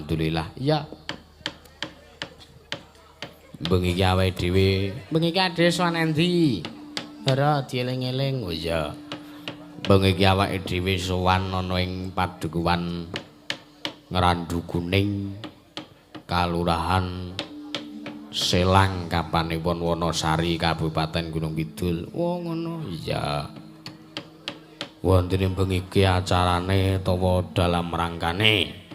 Alhamdulillah. Iya. Bengi iki awake dhewe, bengi iki dhewe sowan endi? Ora dieling-eling. Oh iya. Bengi iki awake dhewe sowan ana ing padukuhan Ngrandu Kuning, Kalurahan Selang, kapanipun Wonosari, Kabupaten Gunung Kidul. Oh ngono. Iya. Wonten bengi iki acarane utawa dalam rangkane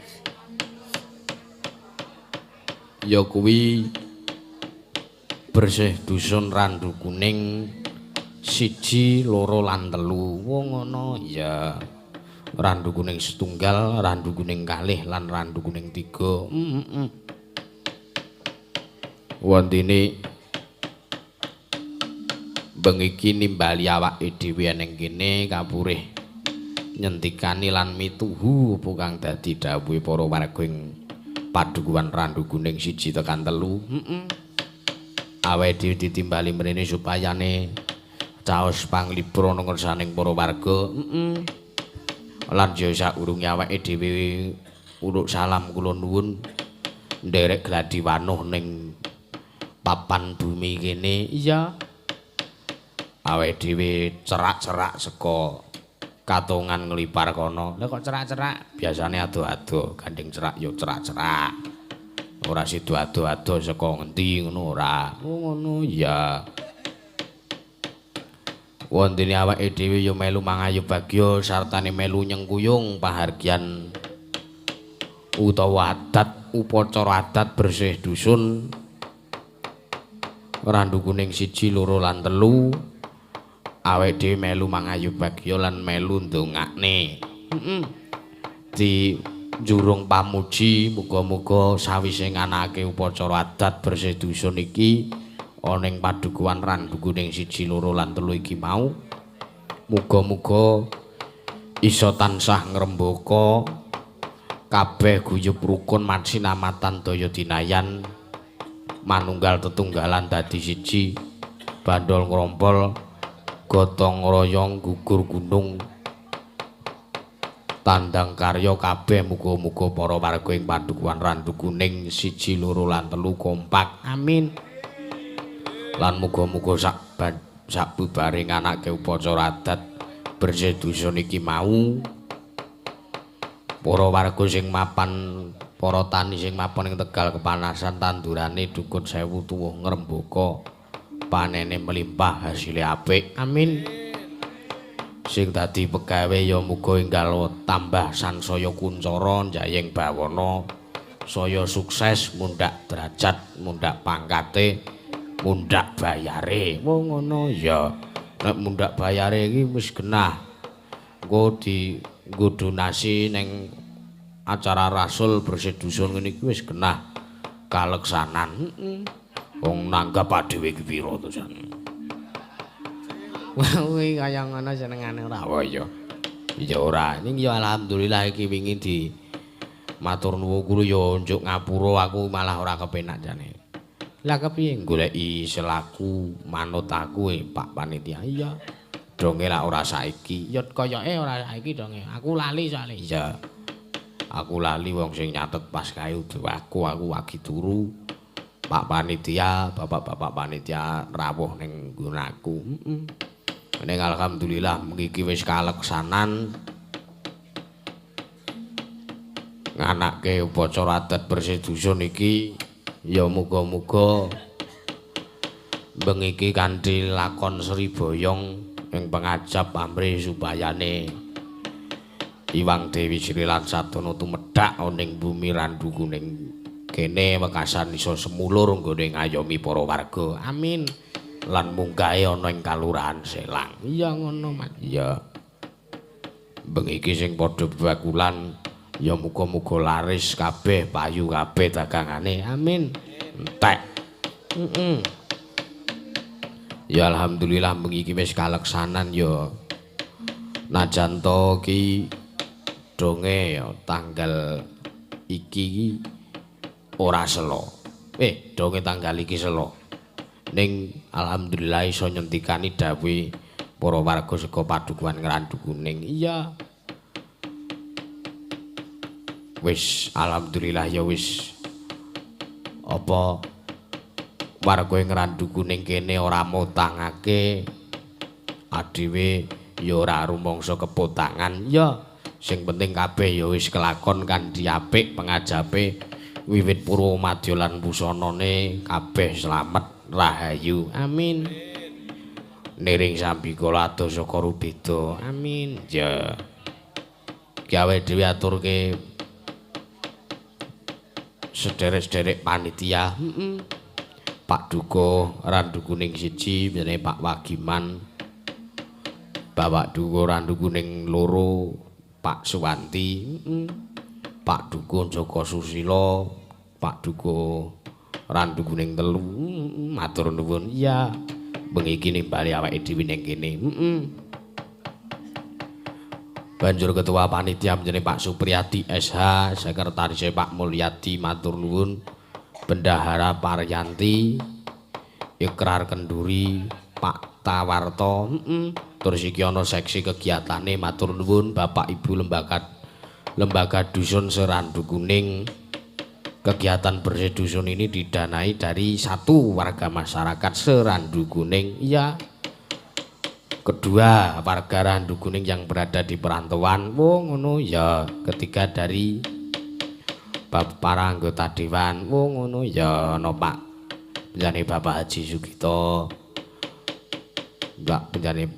ya kuwi bersih dusun Randu Kuning 1, 2 lan 3. Oh ngono. Iya. Randu Kuning setunggal, Randu Kuning kalih lan Randu Kuning 3. Wontene bengi iki nimbali awake dhewe ning kene kapurih nyentikani lan mituhu apa kang dadi dawuhe para warga ing padukuhan Randu Kuning 1 tekan 3. Awake dhewe ditimbali mrene supayane caos panglibur ana ngersaning para warga. Lan ya sakurunge awake dhewe uluk salam kula nuwun nderek gladi wanuh ning papan bumi kene. Iya. Awake dhewe cerak-cerak saka katongan nglipar kono. Lah kok cerak-cerak? Biasane ado-ado, gandeng cerak ya cerak-cerak. Ora sida ado-ado saka ngendi ngono ora. Oh ngono. Iya. Wontene awake dhewe ya melu mangayu bagya sartane melu nyengkuyung pahargyan utawa adat upacara adat bersih dusun Randu Kuning 1, 2 lan 3. Awake dhewe melu mangayu bagya lan melu ndongakne. Di njurung pamuji muga-muga sawise nganake upacara adat bersih dusun iki ana ing padukuhan Randu Kuning 1, 2 lan 3 iki mau muga-muga iso tansah ngrembaka kabeh guyub rukun mansinamatan daya dinayan manunggal tetunggalan dadi siji bandol ngrompol gotong royong gugur gunung tandang karya kabeh muga-muga para warga ing padukuhan Randu Kuning 1, 2 lan 3 kompak. Amin. Lan muga-muga sak bubare nganake upacara adat bersih dusun iki mau para warga sing mapan, para tani sing mapan ing Tegal kepanasan tandurane dukun sewu tuwuh ngrembaka panene melimpah hasile apik. Amin. Sing dadi pegawe ya muga enggal tambah sansaya kuncara njayeng bawana saya sukses mundhak derajat, mundhak pangkate, mundhak bayare. Oh ngono. Ya. Nek mundhak bayare iki wis genah. Engko di nggo donasi ning acara rasul bersih dusun ngene iki wis genah kaleksanan. Wong nanggap dhewe iki pira to jan. Wah kuwi kaya ngono senengane ora. Oh iya. Ya ora. Ning ya alhamdulillah iki wingi di matur nuwun kulo ya njuk ngapura aku malah ora kepenak jane. Lah kepiye goleki selaku manut aku Pak Panitia. Iya. Donge lak ora saiki. Ya koyoke ora saiki donge. Aku lali soalé. Iya. Aku lali wong sing nyatet pas kae udu aku wagi turu. Pak Panitia, bapak-bapak panitia rawuh ning nggonaku. Ning alhamdulillah iki wis kaleksanan nganake upacara adat bersih dusun iki ya muga-muga bengi iki kanthi lakon Sri Boyong ing pengajap pamrih supayane Iwang Dewi Sri lan Sadana tumedhak ana ing bumi Randu Kuning kene wekasan iso semulur nggone ngayomi para warga. Amin. Lan munggahe ana ing Kalurahan Selang. Iya ngono Mas. Iya. Bengi iki sing padha bakulan ya muga-muga laris kabeh, payu kabeh dagangane. Amin. Entek. Ya alhamdulillah bengi iki wis kaleksanan ya. Najan to ki donge ya tanggal iki ora selo. Donge tanggal iki selo. Ning alhamdulillah iso nyentikani dawuhe para warga saka padukuhan Ngrandu Kuning. Iya. Wis alhamdulillah ya wis apa warga ing Randu Kuning kene ora mutangake adewe ya ora rumangsa kepotangan ya sing penting kabeh ya wis kelakon kanthi apik pengajape wiwit purwa madya lan busanane kabeh slamet rahayu amin niring sambikala adoh saka rubeda amin ya ki awake dhewe aturke sederek-sederek panitia Pak Duko Randu Kuning 1 jenenge Pak Wagiman Bapak Duko Randu Kuning 2 Pak Suwanti Pak Duko Joko Susilo Pak Duko Randu Kuning 3 matur nuwun iya bengi iki nimbali awake dhewe ning kene Banjur ketua panitia jenenge Pak Supriyadi SH, sekretaris Pak Mulyadi matur nuwun, bendahara Paryanti, Ikrar Kenduri, Pak Tawarto, terus iki ana seksi kegiatane matur nuwun Bapak Ibu lembaga dusun Serandu Kuning. Kegiatan bersih dusun ini didanai dari satu warga masyarakat Serandu Kuning, iya. Kedua, warga Randu Kuning yang berada di perantauan, wo ngono ya. Ketiga dari para anggota dewan, wo ngono ya. Ana Pak penjane Bapak Haji Sugito, Mbak penjane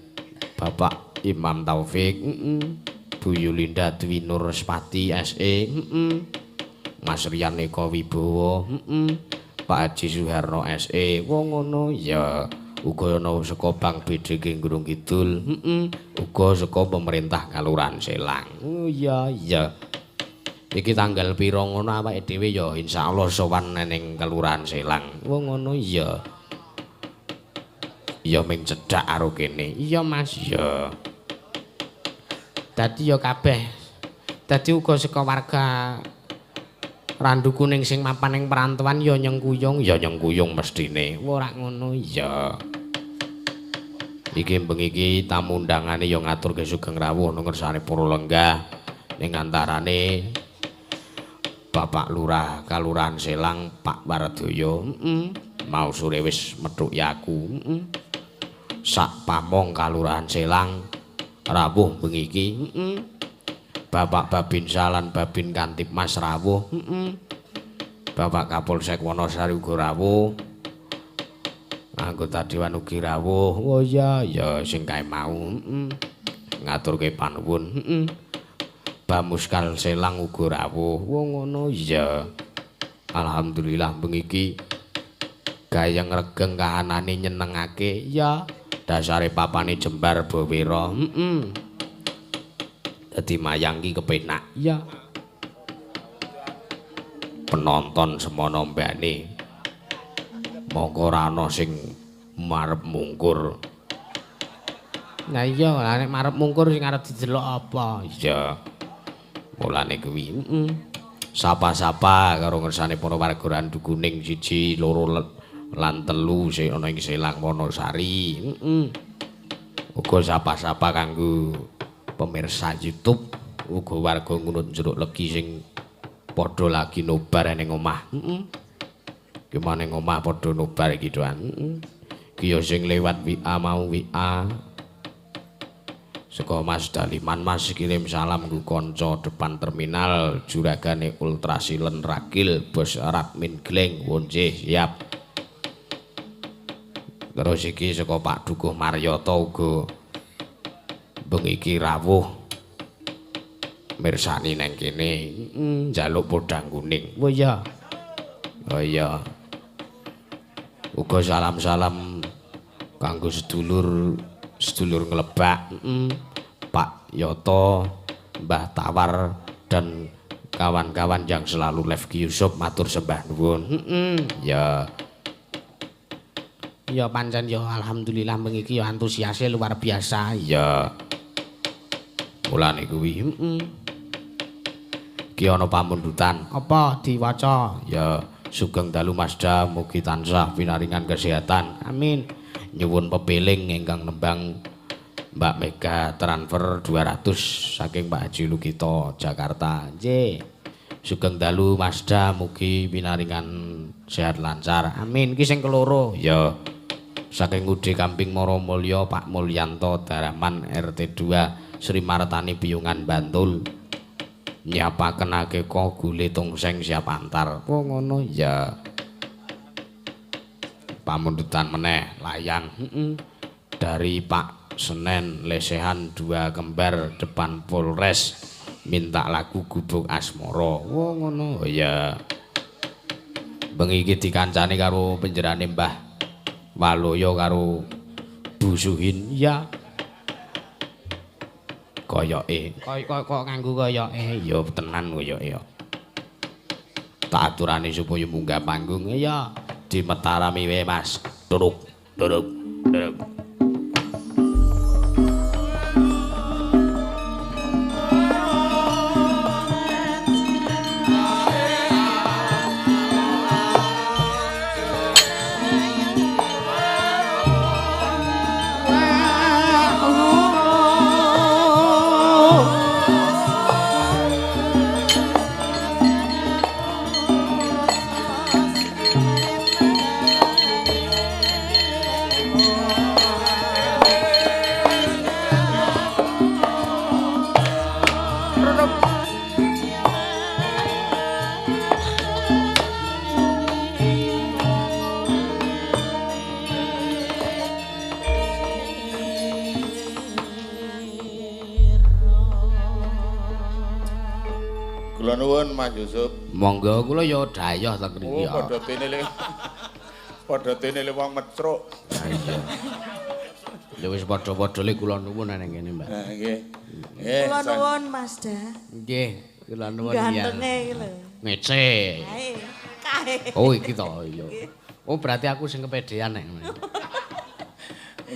Bapak Imam Taufik, Bu Yulinda Dwi Nur Respati SE, Mas Rian Eko Wibowo, Pak Haji Suharno SE, wo ngono ya. Uga ana saka Bank BDG Gunung Kidul, uga saka pemerintah Kalurahan Selang. Oh iya iya. Iki tanggal pira ngono awake dhewe ya insyaallah sowan ning Kelurahan Selang. Oh ngono iya. Ya ming cedhak karo kene. Iya Mas, iya. Dadi ya kabeh. Dadi uga saka warga Randu Kuning sing mapan ning perantauan ya nyengkuyung mestine. Ora ngono iya. Iki bengi iki tamu undangane ya ngaturke sugeng rawuh nang ngersane para lenggah ning antarane Bapak Lurah Kalurahan Selang Pak Wardoyo, mau sore wis methuki aku, sak pamong Kalurahan Selang rawuh bengi iki, Bapak Babinsa lan Babin Kantibmas rawuh, Bapak Kapolsek Wonosari uga rawuh, anggota dewan ugi rawuh. Oh iya ya sing kae mau ngaturke panuwun, Bamuskal Selang uga rawuh. Oh ngono iya. Alhamdulillah bengi iki gayeng regeng kahanane nyenengake ya. Dasare papane jembar bawera, Dadi mayang ki kepenak ya. Penonton semono mbane. Mongko ora ana sing marep mungkur. Nah iya, lah nek marep mungkur sing arep didelok apa? Iya. Mulane kuwi, Sapa-sapa karo ngersane para warga Randu Kuning 1, 2 lan 3 sing ana ing Selang Wonosari. Uga sapa-sapa kanggo pemirsa YouTube, uga warga Ngunut Jeruk Legi sing padha lagi nobar ning omah. Ki maneh omah padha nobar iki doan. Ki ya sing lewat WA mau WA. Saka Mas Daliman, Mas kirim salam nggo kanca depan terminal juragane Ultrasilen Ragil Bos Radmin Gleng wonje siap. Terus iki saka Pak Dukuh Maryoto uga bengi iki rawuh mirsani nang kene njaluk podang kuning. Oh iya. Oh iya. Uga salam-salam kanggo sedulur nglebak, Pak Yoto, Mbah Tawar dan kawan-kawan yang selalu live Ki Yusuf matur sembah nuwun. Ya. Ya pancen ya alhamdulillah bengi iki ya antusiase luar biasa. Ya. Mulane kuwi, Ki ana pamundutan. Apa diwaca? Ya sugeng dalu Mas Da, mugi tansah pinaringan kesehatan. Amin. Nyuwun pepiling ingkang nembang Mbak Mega transfer 200 saking Pak Haji Lukito Jakarta. Nggih. Sugeng dalu Mas Da, mugi pinaringan sehat lancar. Amin. Iki sing keloro. Ya. Saking Ude Kamping Maromulya Pak Mulyanto Daraman RT 2 Sri Martani Piyungan Bantul. Nyiapaken akeka gule tongseng siap antar. Oh ngono ya. Pamundutan meneh layang. Dari Pak Senen Lesehan 2 Kembar depan Polres minta lagu Gubuk Asmara. Oh ngono ya. Bengi iki dikancani karo penjerane Mbah Waloyo karo Bu Suhin ya. Koyoke kok nganggo koyoke ya tenan koyoke ya. Tak aturane supaya munggah panggung ya dimetarami wae Mas. Turuk turuk turuk. Kula nuwun Mas Yusuf. Monggo kula ya dayoh teng mriki. Oh, padha dene le. Padha dene le wong mecruk. Ha iya. Ya wis padha-padha le kula nuwun nang kene, Mbak. Ha nggih. Nggih. Kula nuwun Mas Da. Nggih, kula nuwun ya. Gantenge iki lho. Ngece. Kae. Kae. Oh iki to iya. Oh berarti aku sing kepedean nek.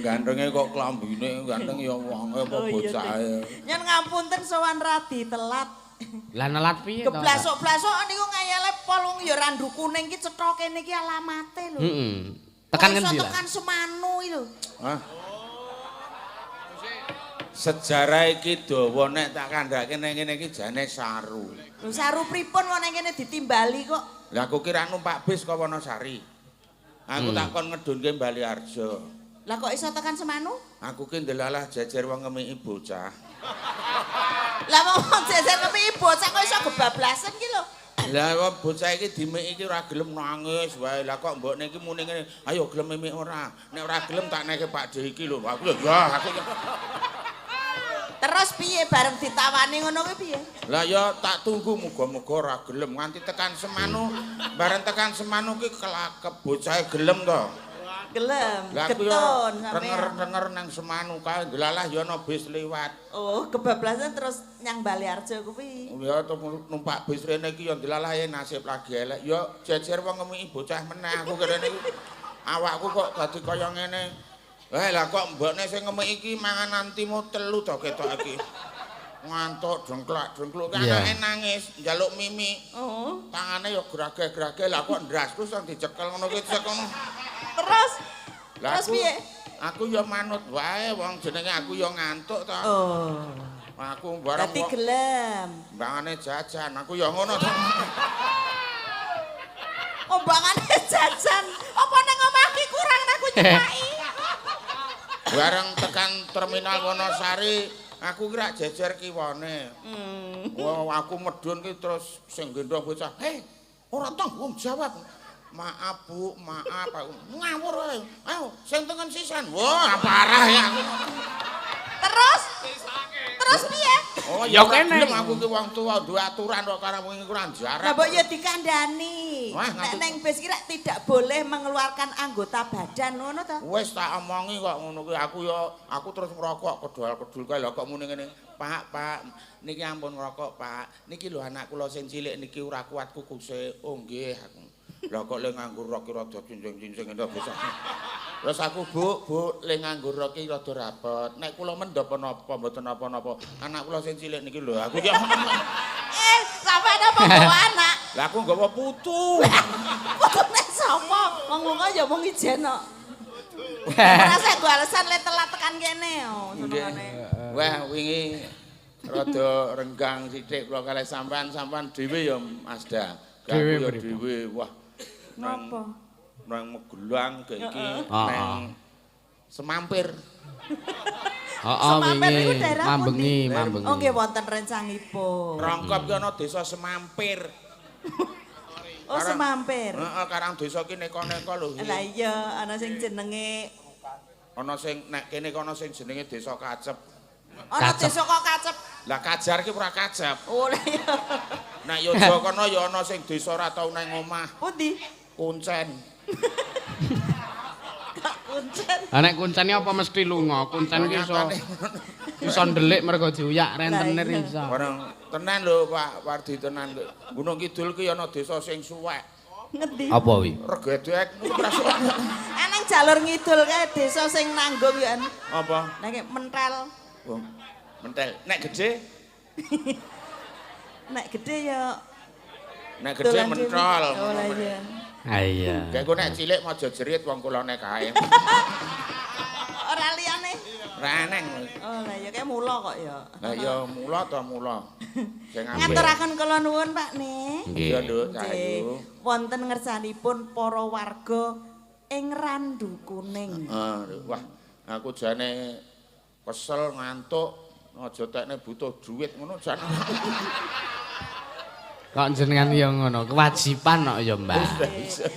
Gantenge kok klambine, ganteng ya wonge apa bocahe. Nyen ngapunten sowan radi telat. Lah nelat piye to? Geblasok-blasok niku ngayale pol wong ya randu kuning iki cetha kene iki alamate lho. Heeh. Tekan ngendi lah? Tekan Semanu iki lho. Hah? Sejarah iki dawa nek tak kandhake ning kene iki jane saru. Lho saru pripun wong ning kene ditimbali kok? Lah aku kira numpak bis kok Wonosari. Aku tak kon ngedunke Baliarjo. Lah kok iso tekan Semanu? Aku ki ndelalah jejer wong ngemiki bocah. Lah wong jejer ngemiki bocah kok iso kebablasan ki lho. Lah wong bocah iki dimiki iki ora gelem nangis wae. Lah kok mbokne iki muni ngene, ayo gelem mimik ora. Nek ora gelem tak neke Pak De iki lho. Aku ya aku. Terus piye bareng ditawani ngono kuwi piye? Lah ya tak tunggu muga-muga ora gelem nganti tekan Semanu. Bareng tekan Semanu ki kelakep bocahe gelem to. Gelem, getun sampean. Renger-renger nang Semanu kae ndelalah ya ana bis liwat. Oh, kebablasan terus nyang Baliarjo kuwi. Ya numpak bis rene iki ya ndelalah ya nasib lagi elek. Ya jejer wong ngemiki bocah meneh aku kene iki. Awakku kok dadi kaya ngene. Lah kok mbokne sing ngemiki iki mangan antimu telu to ketok iki. Ngantuk dengklak-dengkluk anake nangis njaluk mimi. Oh. Tangane ya grageh-grageh lah kok ndrasku sing dicekel ngono ki ngono. Terus terus piye? Aku ya manut wae wong jenenge aku ya ngantuk to. Oh. Aku bareng dadi gelem. Mbangane jajan, aku ya ngono to. Oh, mbangane jajan. Apa nang omah ki kurang aku nyepaki. Bareng tekan terminal Wonosari, aku kira jejer kiwane. Wah, aku medun ki terus sing gendong bocah, "Hei, ora tanggung jawab." Maaf Bu, maaf aku. Ngawur wae. Ayo, sing tengen sisan. Wah, parah ya aku. Terus? Terus piye? Oh, ya kene. Aku ki wong tuwa duwe aturan kok karo wong kurang jarak. Lah mbok ya dikandani. Nek neng bis ki tidak boleh mengeluarkan anggota badan ngono to. Wis tak omongi kok ngono kuwi. Aku ya aku terus ngrokok kedol-kedol kae lho kok muni ngene. Pak, Pak, niki ampun ngrokok, Pak. Niki lho anak kula sing cilik niki ora kuat kukuse. Oh nggih aku. Lah kok le nganggo rok ki rada cincing-cincing ngene bocah. Terus aku, Bu, Bu, le nganggo rok ki rada rapet. Nek kula mendhop napa mboten napa-napa. Anak kula sing cilik niki lho, aku ki sampean apa nggawa anak? Lah aku nggawa putu. Putune sapa? Wong lunga ya mung ijen kok. Ora sing nggo alasan le telat tekan kene oh senengane. Wah, wingi Rada renggang sithik kula kalih sampean, sampean dhewe ya Mas Da. Dhewe ya pripun? dhewe. Wah. Napa? Nang Magelang ge iki Heeh. nang Semampir. Heeh, Semampir niku wingi daerah mambengi, pundi? mambengi. Oh nggih wonten rencangipun. Rongkop ki ana desa Semampir. Oh Semampir. Heeh, karang desa ki neka-neka lho. Lah iya ana sing jenenge Ana sing nek kene kono sing jenenge desa Kacep. ana Kacep. desa kok Kacep. Lah Kajar ki ora Kacep. Oh lah iya. Nek Yogya kono ya ana sing desa ora tau nang omah, Pundi? Kuncen. Kok kuncen. Lah nek kuncene apa mesti lunga? Kuncen ki iso iso ndelik mergo diuyak rentenir Lah iya. iso. Bareng tenan lho Pak Wardi tenan. Gunung Kidul ki ana desa sing suwek. Ngendi? Apa wi? Regedek ora suwek. Aneng jalur ngidul kae desa sing nanggung ya. Apa? Nek mentel. Oh, mentel. Nek gede? Nek gede ya Nek gede dolan dhewe. mentol. Oh lah iya. Ah iya. Kayak nek cilik maja jerit wong kulone kae. Ora liyane. Ora eneng. Oh lah ya kae mula kok ya. Lah ya mula ta mula. Sing apik. Ngaturaken kula nuwun Pak Ne. Nggih. Ya Nduk, Nggih. Cahayu. Wonten ngersanipun para warga ing Randu Kuning. Heeh, wah, aku jane kesel ngantuk, aja tekne butuh duit ngono jan. Kok jenengan ya ngono, kewajiban kok ya, Mbak.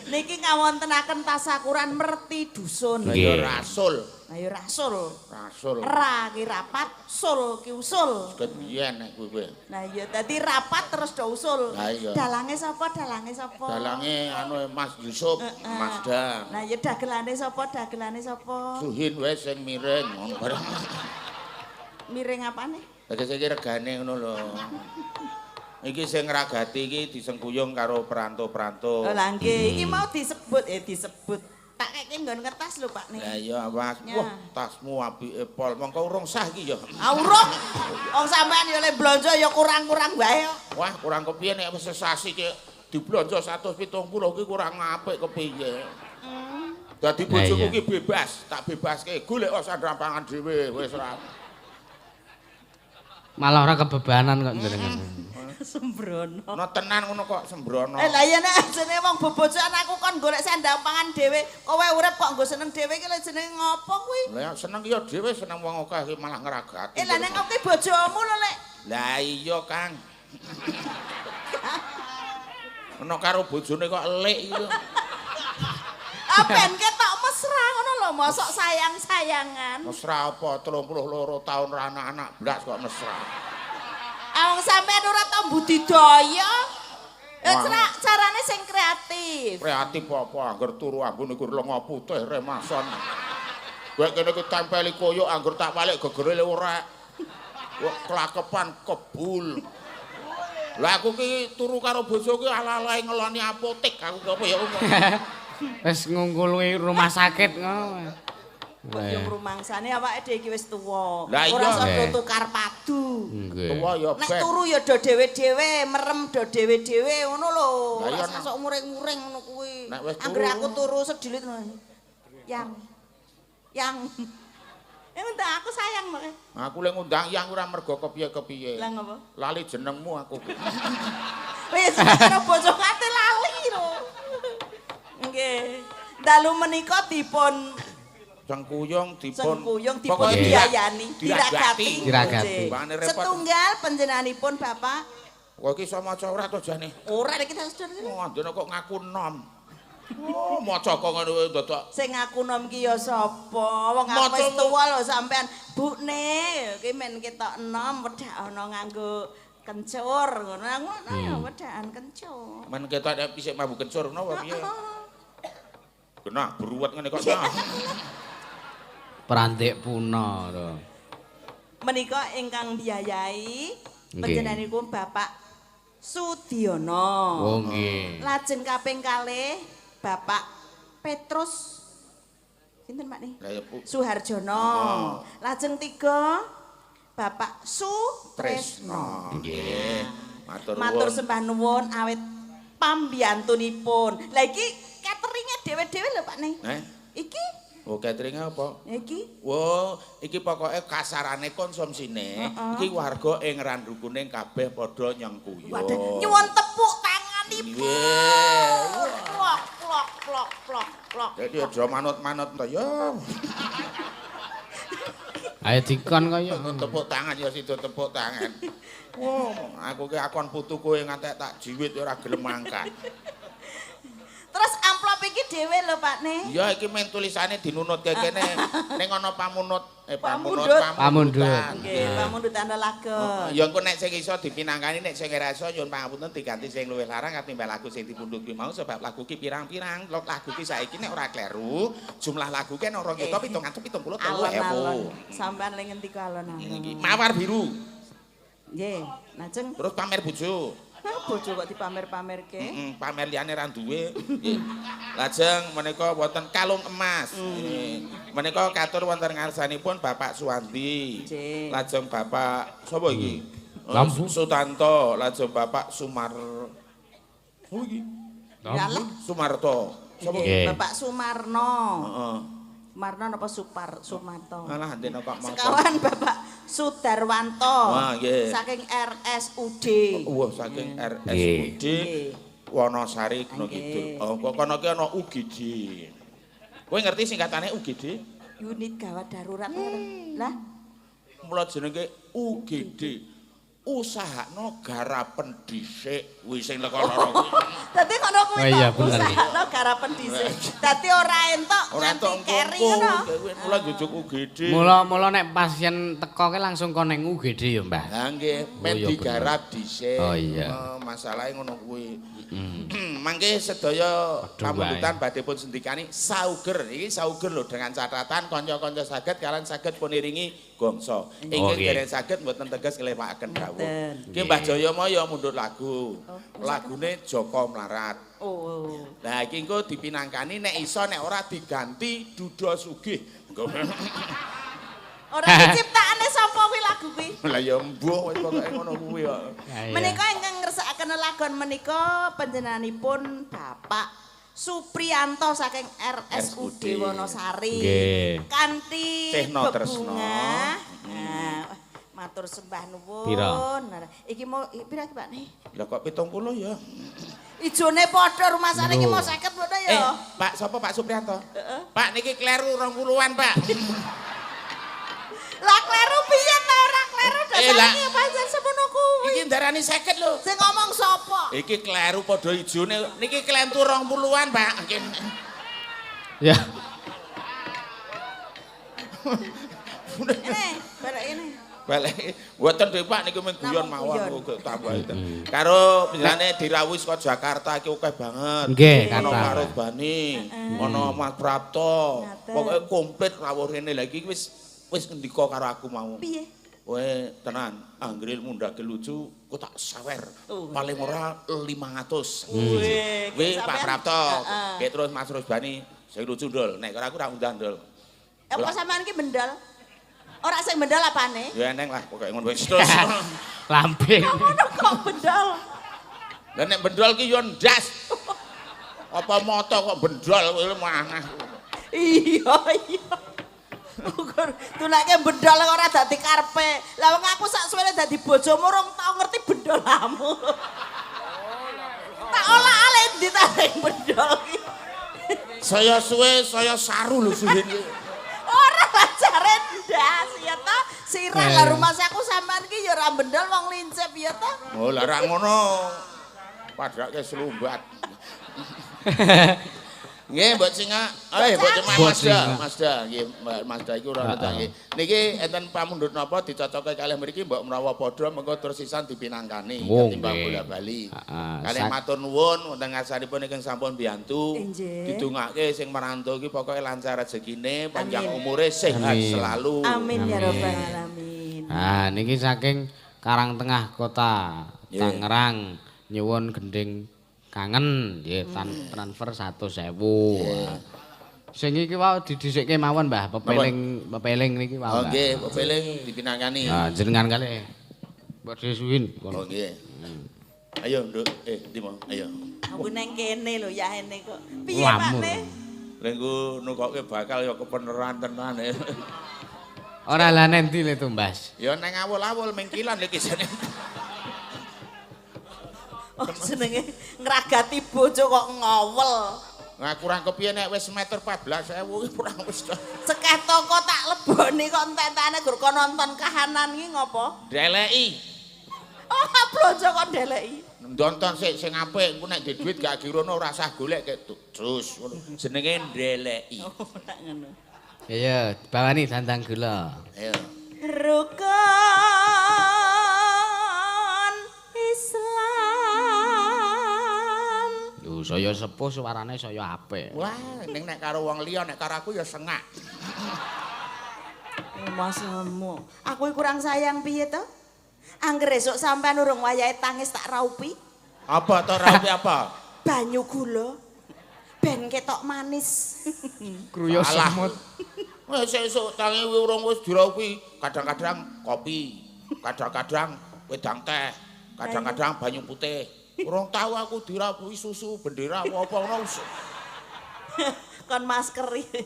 Niki ngawontenaken tasakuran merti dusun. Lah ya rasul, Lah ya rasul. rasul. Ra ki rapat, sul ki usul. Ket biyen nek kowe. Nah iya dadi rapat terus do usul. Lah iya. Dalange sapa? Dalange sapa? Dalange anu Mas Yusuf, Mas Da. Lah iya dagelane sapa? Dagelane sapa? Suhin wae sing miring ngono bareng. Miring apane? Tegese iki regane ngono lho. Iki sing ngragati iki disengkuyung karo peranto-peranto. Oh lah nggih, iki mau disebut disebut. Tak keke nggon kertas lho Pak Lah nih. iya awas. Ya. Wah, tasmu apike pol. Mongko urung sah iki ya. Ah urung. Wong sampean ya le blonjo ya kurang-kurang wae kok. Wah, kurang kepiye nek wis sesasi ki diblonjo 170 ki kurang apik kepiye. Dadi bojoku ki bebas, tak bebaske. Golek sandang pangan dhewe wis ora. Malah ora kebebanan kok jenengan. Sembrono. No tenan ngono kok sembrono. Lah iya nek jenenge wong bebojoan aku kon golek sandang pangan dhewe, kowe urip kok nggo seneng dhewe iki lho jenenge ngopo kuwi? Lah seneng ya dhewe seneng wong akeh malah ngragati. Lah nek oke bojomu lho lek. Lah iya, Kang. Ono karo bojone kok elik iki. Ah ben ketok mesra ngono lho, mosok sayang-sayangan. Mesra apa 32 tahun ra anak-anak blas kok mesra. Ah wong sampean ora tau budidaya. Ya carane sing kreatif. Kreatif apa angger turu ambune iku lenga putih remason. Kowe kene iki tempeli koyok angger tak balik gegere ora. Wah kelakepan kebul. Lah aku ki turu karo bojoku ala-alae ngeloni apotek aku ki apa ya. Wis ngungkuli rumah sakit ngono. Kok yo ngrumangsane awake dhewe iki wis tuwa. Ora Ora iso tukar padu. Tuwa ya ben. Nek turu ya do dhewe-dhewe, merem do dhewe-dhewe ngono lho. Ora sok muring-muring ngono kuwi. Angger aku turu sedilit ngono. Yang. Yang. Ngundang aku sayang kok. Aku lek ngundang yang ora mergo kepiye-kepiye. Lah ngopo? Lali jenengmu aku. Wis karo bojo kate lali lho. Nggih. Dalu menika dipun Sengkuyung dipun biayani, diragati. Setunggal panjenenganipun Bapak. Kowe iki iso maca ora to jane? Ora iki tak sedherek. Oh, andene kok ngaku nom. Oh, maca kok ngono dadak. Sing ngaku nom ki ya sapa? Wong aku wis tuwa lho sampean. Bukne, ki men ketok enom wedak ana nganggo kencur ngono. Ngono ya wedakan kencur. Men ketok nek pisik mambu kencur ngono apa piye? Genah bruwet ngene kok. Perantik puna to. Menika ingkang biayai panjenenganipun Bapak Sudiono. Oh nggih. Lajeng kaping kalih Bapak Petrus sinten Pak nih? Suharjono. Oh. Lajeng 3 Bapak Sutresno. Nggih. Matur nuwun. Matur sembah nuwun awit pambiyantunipun. Lah iki cateringe dhewe-dhewe lho Pak nih. Eh? Iki Oh, cateringe apa? Iki. Wo, iki pokoke kasarane konsumsine iki warga ing Randu Kuning kabeh padha nyengkuyung. Waduh, nyuwun tepuk tanganipun. Plok plok plok plok plok. Dadi aja manut-manut to ya. Ayo dikon kaya tepuk tangan ya sida tepuk tangan. Wah, aku ki akon putu kowe ngantek tak jiwit ora gelem mangkat. Terus amplop iki dhewe lho Pak Ne. Iya iki men tulisane dinunutke kene ning ana pamunut pamundhut. Nggih, pamundutan lelagon. Ya engko nek sing iso dipinangkani nek sing ora iso nyuwun pangapunten diganti sing luwih larang katimbang lagu sing dipundhut kuwi mau sebab lagu ki pirang-pirang. Lagu ki saiki nek ora kleru jumlah lagu ki ana 2.773.000. Sampean le ngendika alon-alon. Mawar biru. Nggih, lajeng terus pamer bojo. Bojo kok dipamer-pamerke? Pamer liyane ra duwe. Nggih. Lajeng menika wonten kalung emas. Menika katur wonten ngarsanipun Bapak Suwandi. Lajeng Bapak sapa iki? Sutanto, lajeng Bapak Sumar. Sapa iki? Sumarto. Sapa? Bapak Sumarno. Heeh. Marno napa Sumarto? Alah ndene kok maca. Sekawan Bapak Sudarwanto. Wah, nggih. Saking RSUD. Wah, saking RSUD Wonosari Gunung Kidul. Oh, kok kono ki ana UGD. Kowe ngerti singkatane UGD? Unit Gawat Darurat. Lah, mula jenenge UGD. Usahakno garapen dhisik kuwi sing leko loro kuwi. Dadi ngono kuwi to, usahakno garapen dhisik. Dadi ora entuk nganti keri ngono. Mula njujuk UGD. Mula-mula nek pasien teko ki langsung kon ning UGD ya, Mbah. Lah nggih, men digarap dhisik. Oh iya. Masalahe ngono kuwi. Mangke sedaya pamundutan badhe pun sendikani sauger. Iki sauger lho dengan catatan kanca-kanca saged kalian saged pun iringi gongso. Ingkang dereng saged mboten teges nglewakaken dawuh. Ki Mbah Jaya Maya mundhut lagu. Lagune Joko Mlarat. Oh. Lah iki engko dipinangkani nek iso nek ora diganti Duda Sugih. Ora diciptakane sapa kuwi lagu kuwi? Lah ya mbuh wis pokoke ngono kuwi kok. Menika ingkang ngersakaken lelagon menika panjenenganipun Bapak Supriyanto saking RSUD Wonosari. Kanthi bebungah. Matur sembah nuwun. Iki mau pira iki Pak nih? Lah kok 70 ya? Ijone padha rumasane iki mau 50 padha ya. Pak sapa Pak Supriyanto? Pak niki kleru 20-an, Pak. Lah kleru piye ta ora kleru dasare iki pancen semono kuwi. Iki ndarani 50 lho. Sing ngomong sapa? Iki kleru padha ijone. Niki klentu 20-an, Pak. Ya. Ini, balik ini. Balik. Mboten dhewe Pak niku mung guyon mawon kok tambah enten. Karo panjenengane dirawuhi saka Jakarta iki akeh banget. Nggih, ana Pak Rubani, ana Mas Prapto. Pokoke komplit rawuh rene. Lah iki wis ngendika karo aku mau. Piye? Kowe tenan, anggere mundhake lucu, kok tak sawer. Paling ora 500. Wih, Pak Prapto. Kayak terus Mas Rubani sing lucu ndol. Nek karo aku ora undang ndol. Apa sampean ki bendol? Ora sing bendol apane? Ya eneng lah, pokoke ngono wis terus. Lamping. Ngono kok bendol. Lah nek bendol ki yo ndas. Apa moto kok bendol kuwi manah. Iya, iya. Ukur tunake bendol ora dadi karepe. Lah wong aku sak suwene dadi bojomu rong tau ngerti bendolamu. Tak olah-alih ndi ta sing bendol ki. Saya suwe, saya saru lho suwe. Ora lah jare ndas ya ta. Sirah lah rumahku sampean ki ya ora bendol wong lincip ya ta. Oh lah ra ngono. Padake slumbat. Nggih, Mbok Singa. Eh, Mbok Singa Mazda, Mazda nggih, Mazda iku ora ngerti nggih. Niki enten pamundhut napa dicocoke kalih mriki mbok menawa padha mengko terus sisan dipinangkani ketimbang bola-bali. Kalih matur nuwun wonten ngarsanipun ingkang sampun biyantu. Didongake sing merantau iki pokoke lancar rezekine, panjang umure, sehat selalu. Amin ya rabbal alamin. Ah, niki saking Karangtengah Kota Tangerang nyuwun gending kangen nggih transfer 100.000. Sing iki wau didhisikke mawon Mbah, pepeling niki wau. Oh nggih, pepeling dipinangkani. Ha jenengan kalih mbok disuwin. Oh nggih. Ayo, Nduk. Ndi mau? Ayo. Aku nang kene lho yahene kok. Piye Pak Ne? Lha nukoke bakal ya kepeneran tenan. Ora lah nendi le tumbas. Ya nang awul-awul mengkilan iki jane. Oh jenenge ngragati bojo kok ngowel. Nah kurang kepiye nek wis meter 14.000 iki kurang wis. Cekeh toko tak leboni kok entek-entekane gur kon nonton kahanan iki ngopo? Ndeleki. Oh blonjo kok ndeleki. Nonton sik sing apik engko nek duwe dhuwit gak girono ora usah golek kek terus ngono. Jenenge ndeleki. Oh tak ngono. Iya, bawani dandang gula. Ayo. Rukun Islam. Lho, saya sepuh suarane saya apik. Wah, ning nek karo wong liya nek karo aku ya sengak. Masamu. Aku kurang sayang piye to? Angger esuk sampean urung wayahe tangis tak raupi. Apa to raupi apa? Banyu gula. Ben ketok manis. Kruyo semut. Wis esuk tangi urung wis diraupi, kadang-kadang kopi, kadang-kadang wedang teh, kadang-kadang banyu putih. Urung tahu aku diraupi susu bendera apa ngono. Kon masker iki.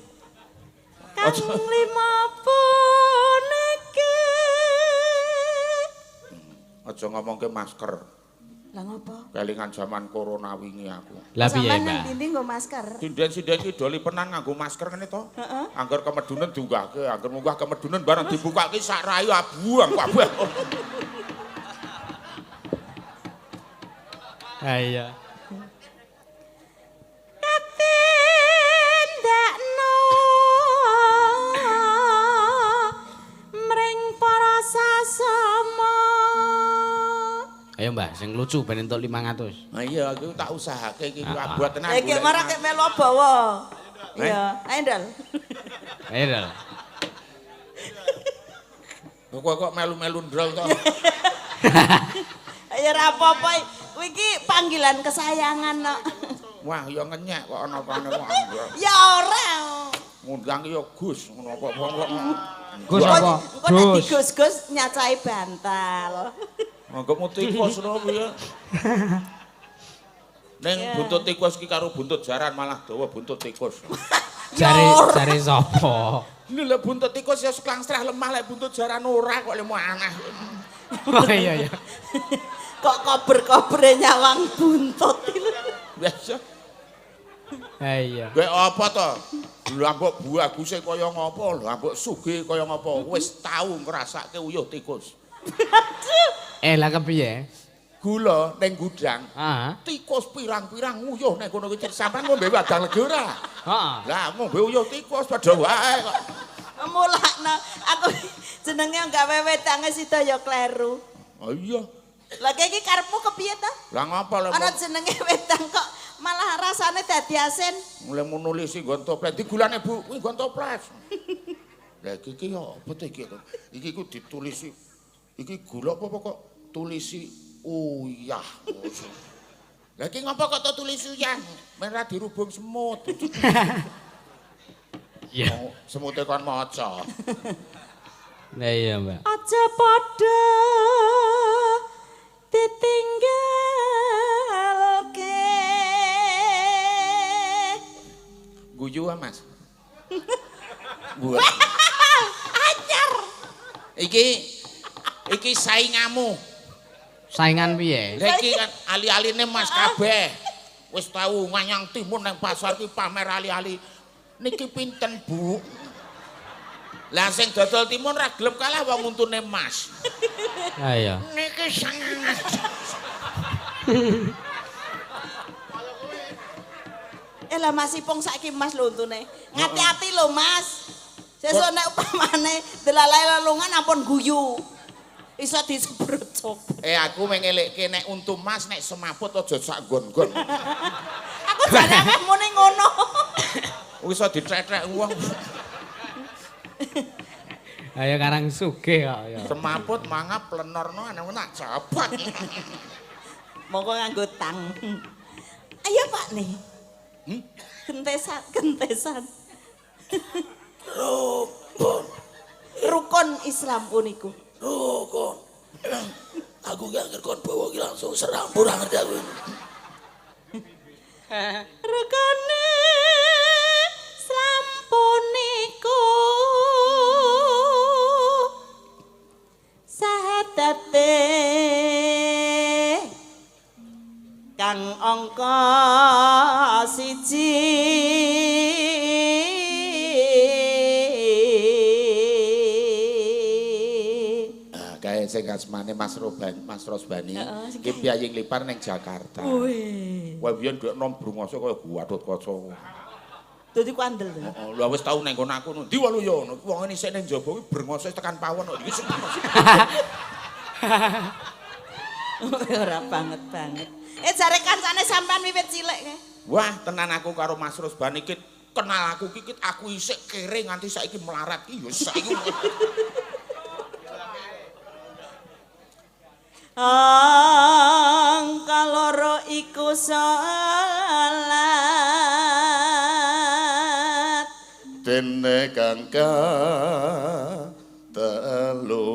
Kang lima puniki. Aja ngomongke masker. Lah ngopo? Kelingan zaman corona wingi aku. Lah piye, Sampeyan Mbak? nang ndi nggo masker? Sinden-sinden iki doli penan nganggo masker ngene to. Heeh. Angger kemedunen diunggahke, angger munggah kemedunen bareng dibukake sak rayu abuang kabeh. Ha iya. Katindakno mring para sasama. Ayo Mbah, sing lucu ben entuk 500. Nah iya, aku tak usahake iki abot tenan. Iki marah kek melu bawa. Iya, ayo Ndal. Ayo Ndal. Kok kok melu-melu ndrol to. Ya ora apa-apa. Kuwi iki panggilan kesayangan kok. Wah, ya ngenyek kok ana apane kok. Ya ora. Ngundang ya Gus ngono apa kok. Gus apa? Engko nek digus-gus nyacahi bantal. Anggapmu tikus lho piye? Ning buntut tikus ki karo buntut jaran malah dawa buntut tikus. Jare sapa? Lho lho buntut tikus ya seklangstrah lemah lek buntut jaran ora kok lemu aneh. Oh iya iya. Kok kober-kobere nyawang buntut iki lho. Biasa. Ha iya. Kowe apa to? Lha mbok baguse kaya ngopo, lha mbok sugih kaya ngopo, wis tau ngrasake uyuh tikus. Lah kepiye? Gula ning gudang. Heeh. Tikus pirang-pirang nguyuh ning kono iki sampean ngombe wadang legi ora? Heeh. Lah ngombe uyuh tikus padha wae kok. Mulakno aku jenenge gawe wedange sida ya kleru. Oh iya. Lah iki karepmu kepiye to? Lah ngapa lho? Ana jenenge wedang kok malah rasane dadi asin. Mulai nulisi nggon toples digulane Bu, kuwi nggon toples. Lah iki ki apa to iki? Iki ku ditulisi. Iki gula apa kok tulisi uyah. Lah iki ngapa kok tulisi uyah? Men ra dirubung semut. Iya. Semute kon maca. Lah iya, Mbak. Aja padha ditinggalke. Guyu ah, Mas. Buat. Anyar. Iki saingamu. Saingan piye? Lah iki kan ali-aline Mas kabeh. Wis tau nganyang timun nang pasar ki pamer ali-ali. Niki pinten, Bu? Lah sing dodol timun ra gelem kalah wong untune Mas. Ha iya. Niki sangat. Lah Mas Ipong saiki Mas lho untune. Ngati-ati lho Mas. Sesuk nek upamane delalae lelungan ampun guyu. Iso disebrocok. Aku mengelekke nek untu Mas nek semaput aja sak nggon-nggon. Aku jane akeh muni ngono. Iso dicethek wong. Ayo karang sugih kok ya. Semaput mangap lenorno ana nak jabat. Monggo nganggo tang. Ayo Pak nih. Hmm? Gentesan, gentesan. Rukun. Rukun Islam puniku. Rukun. Aku ki angger kon bawa ki langsung seram ora ngerti aku. Rukune Kae sing asmane Mas Robani, Mas Rosbani, ki piyayi nglipar ning Jakarta. Wih. Wah biyen dhek nom brungose kaya Gatot Kaca. Dadi kuandel to. Heeh, lha wis tau nang kono aku ndi walu ya ngono. Wong isih ning jaba kuwi brengose tekan pawon kok iki. Ora banget banget. Jare kancane sampean wiwit cilik kae. Wah, tenan aku karo Mas Rosbani iki kenal aku iki aku isih kere nganti saiki melarat iki ya saiki. Angka loro iku salat dene kang telu.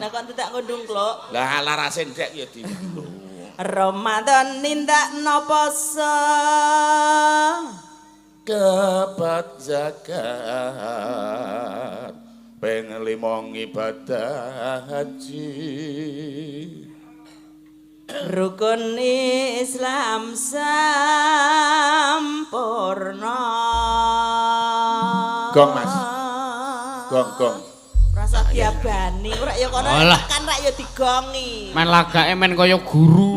Lah kok tidak ngundung klok? Lah larase ndek ya di. Ramadan nindakno poso kapat zakat ping 5 ibadah haji rukun Islam sampurna. Gong Mas. Gong gong. Rasa diabani ora ya kono tekan rak ya digongi. Men lagake men kaya guru.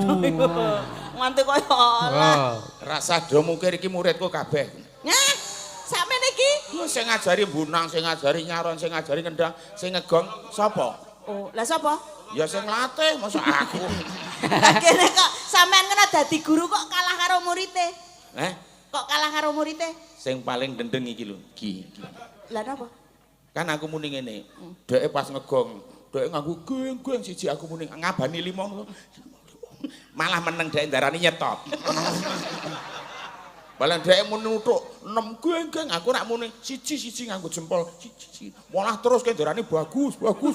Nganti kaya olah. Rasa do mungkir iki muridku kabeh. Nyah, sakmene iki? Sing ngajari mbunang, sing ngajari nyaron, sing ngajari ngendang, sing ngegong sapa? Oh, lah sapa? Ya sing latih, masa aku. Lah kene kok sampean kena dadi guru kok kalah karo murite? Eh? Kok kalah karo murite? Sing paling dendeng iki lho, iki. Lah napa? Kan aku muni ngene. Dheke pas ngegong, dheke nganggo geng-geng siji aku muni ngabani 5 ngono. Malah meneng dheke ndarani nyetop. Malah dheke muni nuthuk 6 geng-geng aku rak muni siji-siji nganggo jempol siji. Malah terus ke ndarani bagus, bagus.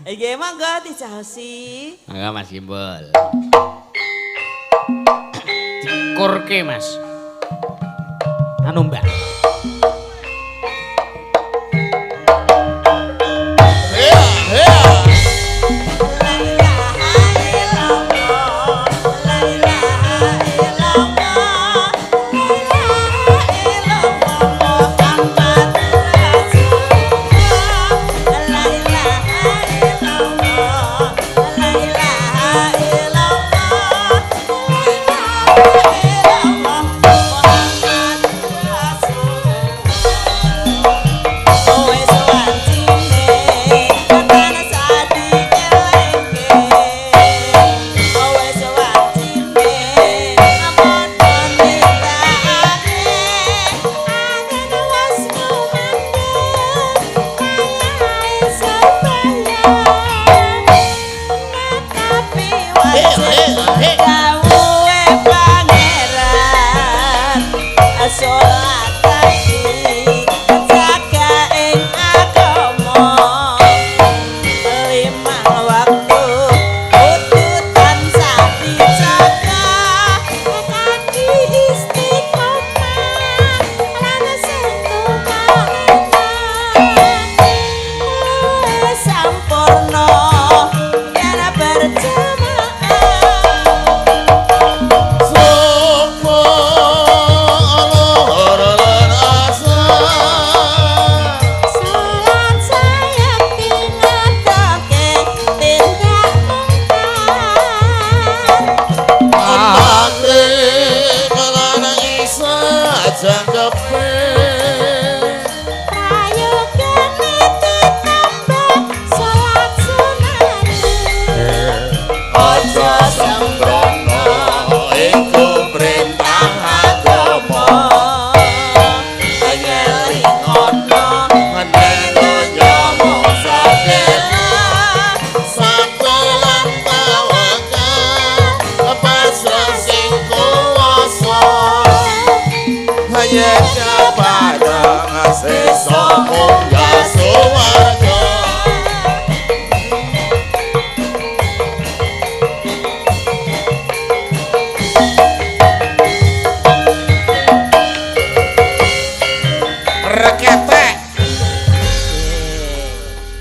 Iki monggo dicaosi. Monggo Mas Gimbal. Dikurke Mas. Anu Mbak.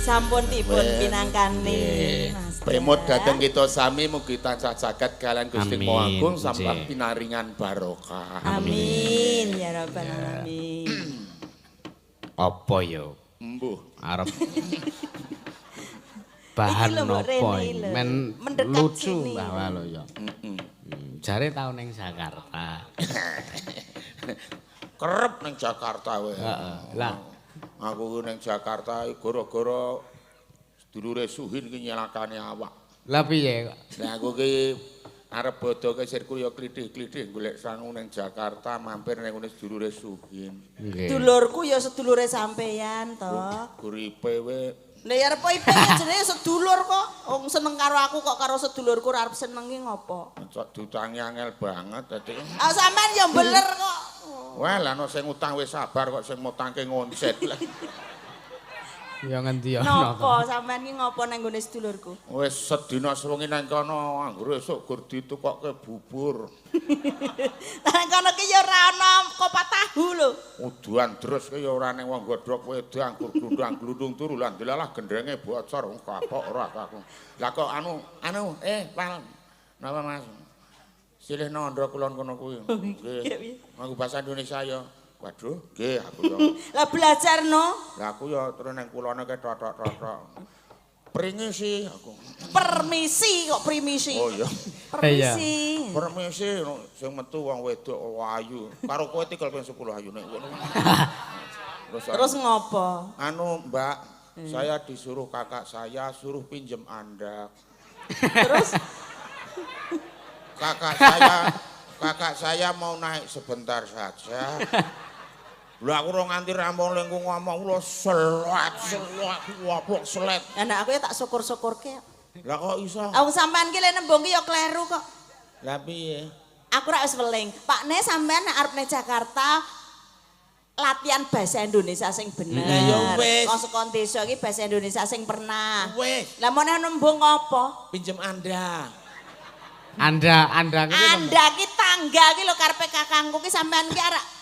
Sampun dipun pinangkani Mas Pemot dhateng kita sami mugi tansah jagat kalian Gusti Maha Agung sampun pinaringan barokah. Amin ya rabbal alamin. Apa ya? Embuh. Arep bahan apa men lucu Mbah Waluyo. Jare tau ning Jakarta. Kerep ning Jakarta wae. Heeh. Lah aku ning Jakarta gara-gara sedulure Suhin ki nyelakane awak. Lah piye kok? Lah aku ki arep bodho ke sirku ya klithih-klithih golek sangu ning Jakarta mampir ning ngene sedulure Suhin. Dulurku ya sedulure sampeyan to. Guripe we. Lah ya arep ipe jenenge sedulur kok. Wong seneng karo aku kok karo sedulurku ora arep seneng ki ngopo? Cok diutangi angel banget dadi. Ah sampean ya beler kok. Wah, lah ana sing utang wis sabar kok sing mutangke ngoncet. Ya ngendi ana. Napa sampean ki ngopo nang nggone sedulurku? Wis sedina sewengi nang kono, anggere esuk gur ditukokke bubur. Lah nang kono ki ya ora ana kopat tahu lho. Udan terus ki ya ora ning wong godhog wedang gur glundang-glundung turu lan delalah gendenge bocor wong kapok ora aku. Lah kok anu Pal. Napa Mas? Silih nandha kulon kono kuwi. Nggih. Nganggo bahasa Indonesia ya. Waduh, nggih aku ya. Lah belajar no. Lah aku ya terus nang kulone ke totok-totok. Pringisi aku. Permisi kok primisi. Oh iya. Permisi. Permisi sing metu wong wedok ayu. Karo kowe tikel ping 10 ayune. Terus ngopo? Anu, Mbak, saya disuruh kakak saya suruh pinjem Anda. Terus kakak saya mau naik sebentar saja. Lha aku ora nganti rampung lengku ngomong lho selat selat wapok selet. Lah aku ya tak syukur-syukurke. Lah kok iso? Aku sampean ki lek nembung ki ya kleru kok. Lah piye? Aku ora wis weling. Pakne sampean nek arep ning Jakarta latihan bahasa Indonesia sing bener. Lah ya wis. Kok saka desa ki bahasa Indonesia sing pernah. Wis. Lah mone nembung apa? Pinjem Anda. Anda ki tangga ki lho karepe kakangku ki sampean ki arek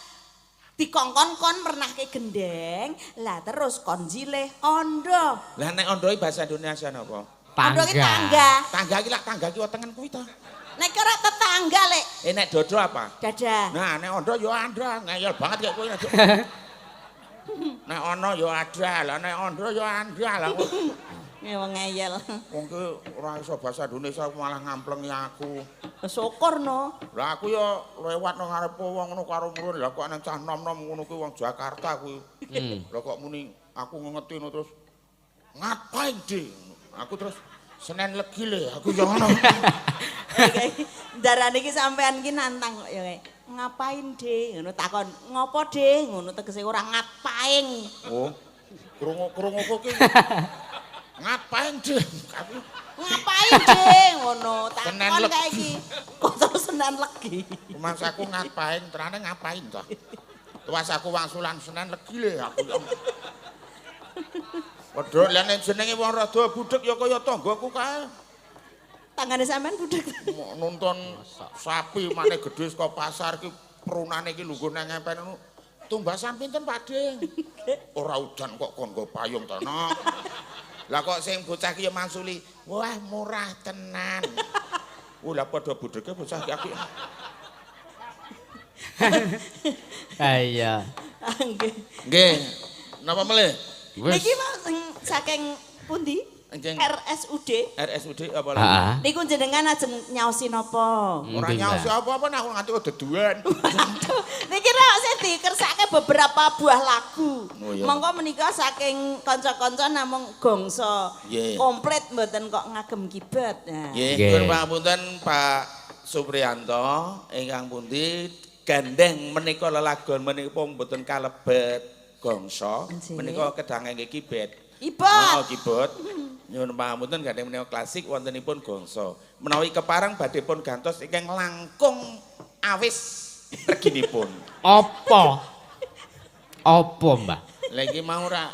dikongkon-kon mernahke gendeng, lah terus kon jileh ondo. Lah nek ondo iki bahasa Indonesia napa? Tangga. Ondo ki tangga. Tangga ki lak tangga ki wetengen kuwi to. Nek ora tetangga lek. Nek dodo apa? Dada. Nah nek ondo ya anda, ngeyel banget kayak kowe. Nek ono ya ada, lah nek ondo ya anda lah. Wong ngeyel. Wong ki ora iso bahasa Indonesia malah ngamplengi aku. Syukur no. Lah aku ya lewat nang ngarepe wong ngono karo murun. Lah kok ana cah nom-nom ngono kuwi wong Jakarta kuwi. Lah kok muni aku ngengeti ngono terus ngapain de? Aku terus Senin Legi le aku ya ngono. Darane iki sampean ki nantang kok ya kae. Ngapain de? Ngono takon. Ngopo de? Ngono tegese ora ngapain. Oh. Krungu-krungu ki ngapain deh? Ngapain deh? Ngono takon kae iki. Kok terus Senin Legi? Mas aku ngapain, terane ngapain toh? Tuwas aku wangsulan Senin Legi le aku. Padha lha nek jenenge wong rada budhek ya kaya tanggaku kae. Tanggane sampean budhek. Nonton sapi mane gedhe saka pasar ki prunane ki lungguh nang empen ngono. Tumbasan pinten Pak De? Ora udan kok kon nggo payung to, Nok. Lah kok sing bocah ki ya mangsuli, wah murah tenan. Lah padha budheke bocah ki aku. Iya. Nggih. Nggih. Napa melih? Niki sing saking pundi? RSUD. RSUD apa lagi? Niku jenengan ajeng nyaosi napa? Ora nyaosi apa-apa nek aku nganti deduwen. Niki rek sing dikersake beberapa buah lagu. Monggo menika saking kanca-kanca namung gongso. Komplit mboten kok ngagem keyboard. Nggih, nyuwun pangapunten Pak Supriyanto ingkang pundi gandeng menika lelagon menika mboten kalebet gongso menika kedah ngangge keyboard. Keyboard. Oh, keyboard. Nyuwun pangapunten gandeng menika klasik wontenipun gongso. Menawi kepareng badhe pun gantos ingkang langkung awis reginipun. Apa? Apa, Mbah? Lah iki mau ora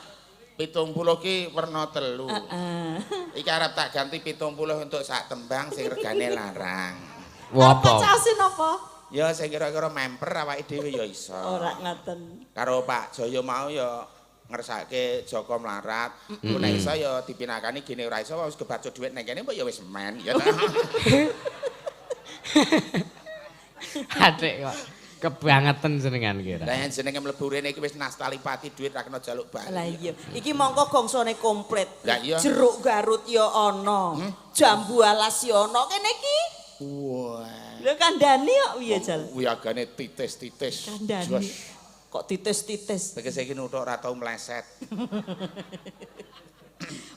70 ki werna 3. Heeh. Iki arep tak ganti 70 untuk sak tembang sing regane larang. Apa? Caosin apa? Ya sing kira-kira memper awake dhewe ya iso. Ora ngaten. Karo Pak Jaya mau ya ngersake Joko mlarat. Ku nek iso ya dipinakani gene ora iso wis kebacut dhuwit nang kene mbok ya wis men ya ta. Adik kok kebangetan jenengan ki. Lah yen jenenge mlebu rene iki wis nastalipati dhuwit ra kena jaluk bali. Lah iya, iki mongko gongsone komplit. Lah iya. Jeruk Garut ya ana, jambu alas ya ana kene iki. Wah. Lho kandhani kok piye jal? Wiyagane titis-titis. Kandhani. Kok titis-titis? Tegese iki nuthuk ora tau meleset.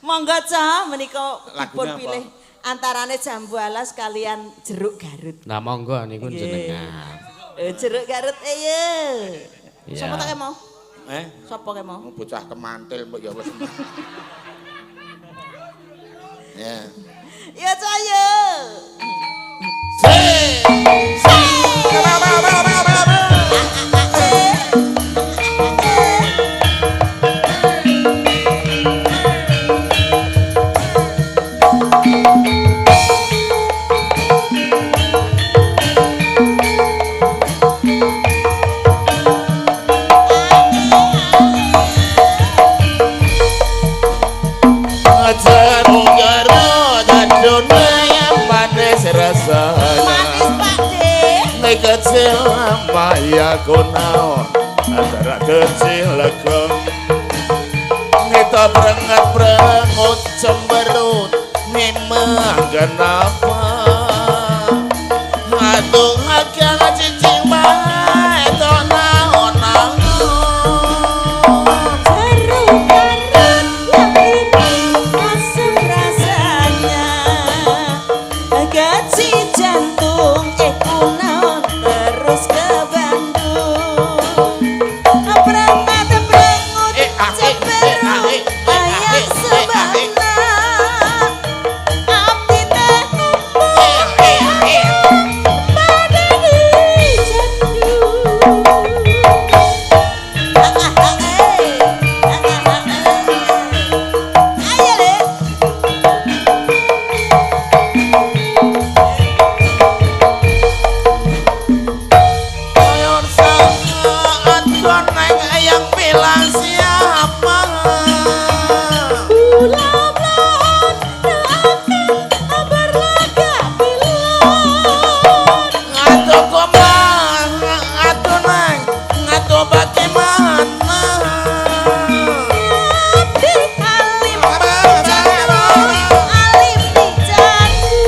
Monggo Cah menika dipun Lagune apa? pilih antarane jambu alas kalian jeruk Garut. Lah monggo niku jenengan. Jeruk Garut ayo. Iya. Sapa ta mau? Eh? Sapa ke mau? Bocah kemantil mbok ya wis. Ya. Ya Cah yo. Jeruk Garut dunia manis rasanya. Manis Pak De. Nek kecil maya konao antara kecil legong ngeta prengat prengut cemberut memang kenapa aduh agang cicing bae to naon naon. Jeruk Garut yang ini asam rasanya. Gaji jantung kunaon terus ke Bandung. Prengat prengut cemberut ayam sebana. Abdi teh padani jandu. Ayo le. Ayon sangat koneng yang bilang siapa. Bulan-bulan akan berlaga pilon. Ngato komah, ngato neng, ngato bagaimana? Abdi alim jantung, alim dijandu.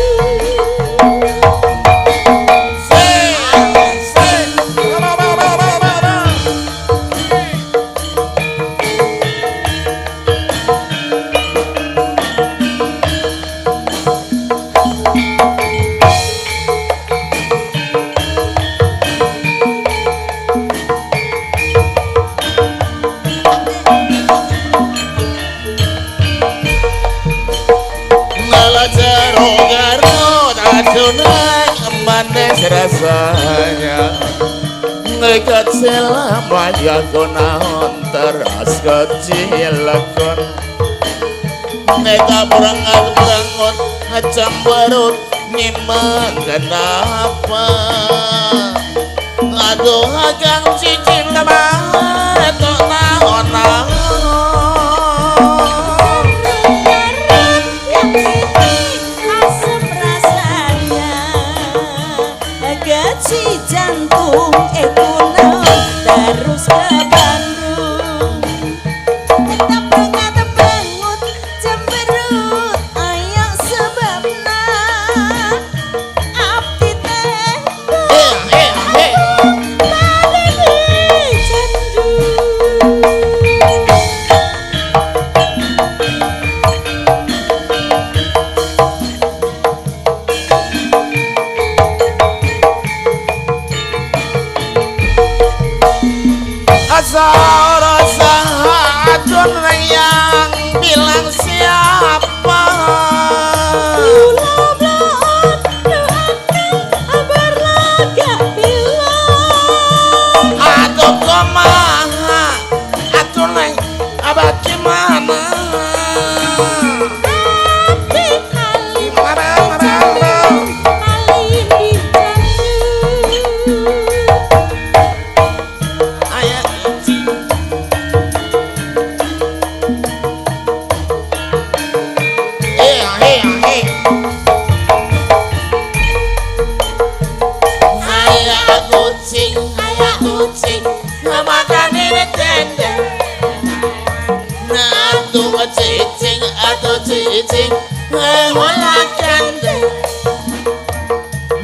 Ngalah jeruk Garut adunan manis rasanya. Kecil maya konaon teras kecil lekon. Neta berangat berangut cemberut memang kenapa? Aduh agang cicing lemah tok naon naon. Garut yang ini asam rasanya. Gaji jantung kunaon terus ke Bandung. Tetap prengat prengut cemberut ayo sebabna. Abdi teh padani jandu. Cicing wala gandeng.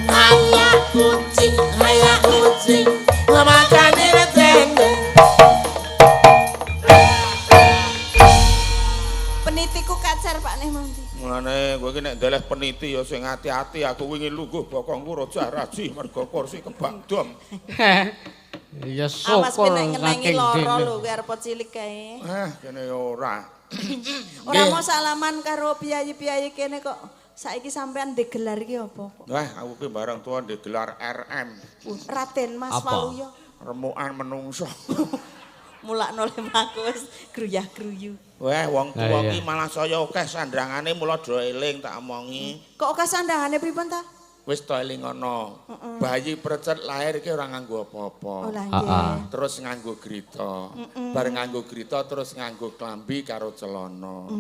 Hayak kucing, hayak kucing, makane dendeng. Penitiku kacar Pak Neh mangki. Mulane kowe iki nek ndeleh peniti ya sing ati-ati, aku wingi lungguh bokongku rojah raji mergo kursi kebak dom. Ya Awas syukur kowe nek ngenengi saking lara dene. lho kowe arep cilik kae. Kene ya ora. Ora mau salaman karo piyayi-piyayi kene kok saiki sampean digelar iki apa kok? Wah, aku ki bareng tuwa digelar RM, Raden Mas Apa? Waluyo. Remukan menungso. Mulakno le aku wis gruyah-gruyu. Wah, wong tuwa Lah, iya. ki malah saya akeh sandangane mula do eling tak omongi. Kok akeh sandangane pripun ta? Wis to eling ana. Bayi precet lahir ki ora nganggo apa-apa. Oh lah Ah, ah. nggih. Terus nganggo grita. Bar nganggo grita terus nganggo klambi karo celana.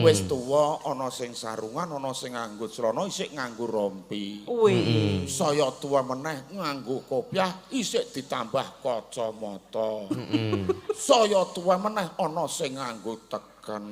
Wis tuwa ana sing sarungan, ana sing nganggo celana, isik nganggo rompi. Wih. Saya tuwa meneh nganggo kopiah, isik ditambah kacamata. Saya tuwa meneh ana sing nganggo teken.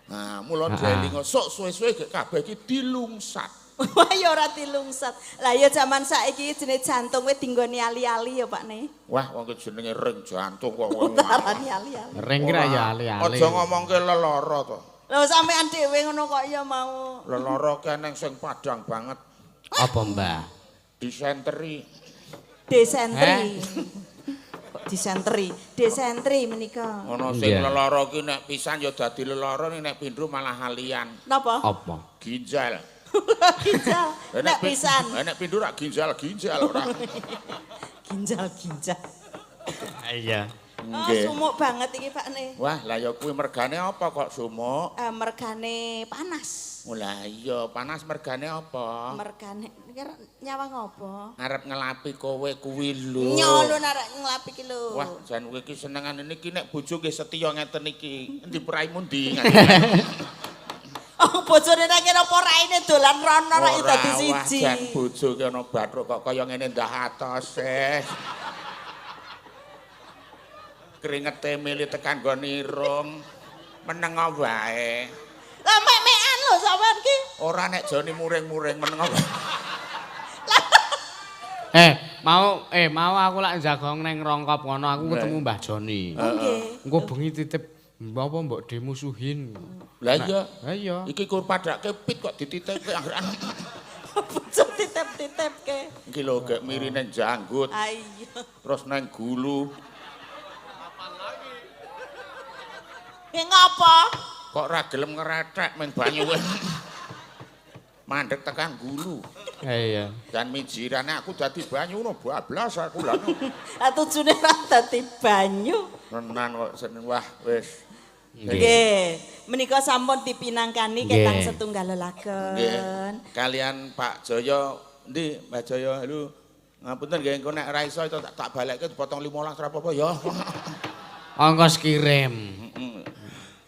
Nah, mula dielingo sok suwe-suwe gek kabeh iki dilungsat. Wah ya ora dilungsat. Lah ya jaman saiki jenenge jantung wis dinggoni ali-ali ya Pak Ne. Wah, wong ki jenenge ring jantung kok wong. Utarane ali-ali. Ring kira ya ali-ali. Aja ngomongke lelara to. Lho sampean dhewe ngono kok ya mau. Lelara keneng sing padang banget. Apa, Mbah? Disenteri. Desentri. Kok disentri? Desentri menika. Ana sing Iya. lelara ki nek pisan ya dadi lelara, nek pindho malah alian. Napa? Apa? Ginjal. Ginjal. Nek pisan. Nek pindho rak ginjal-ginjal ora. Ginjal-ginjal. Iya. Oh, Nggih. sumuk banget iki Pak Ne. Wah, lah ya kuwi mergane apa kok sumuk? Mergane panas. Lah iya, panas mergane apa? Mergane kira nyawang apa? Arep ngelapi kowe kuwi lho. Nyolo narak nglapi ki lho. Wah, jan kowe iki senengane niki nek bojo nggih setya ngeten iki. Endi praimu ndi? Oh, bojone nek kene apa raine dolan rono rak Ora, dadi wah, siji. Jan bojo ki ana bathuk kok kaya ngene ndah atos. Kringete mili tekan nggon irung. Meneng wae. Lah mek-mekan lho sampean ki. Ora nek jane muring-muring meneng wae. Mau aku lak jagong neng Rongkop kono aku ketemu Mbah Joni. Nggih. Engko bengi titip apa mbok dimusuhin. Lah iya. Lah iya. Iki kur padake pit kok dititipke anggeran. Bojo titip-titipke. Iki lho gek miri nang janggut, Ayo. terus nang gulu. Ya ngapa? Kok ora gelem ngeretek meng banyu. Mandek tekan gulu. Iya. Dan mijirane aku dadi banyu no bablas aku lah. Lah tujune ora dadi banyu. Nenan kok seneng wah wis. Nggih. Menika sampun dipinangkani ketang Nggih. setunggal lelaken. Nggih. Kalian Pak Jaya, endi Mbak Jaya? Halo. Ngapunten nggih engko nek ora iso itu tak balekke dipotong 15 ora apa-apa ya. Ongkos kirim. Heeh.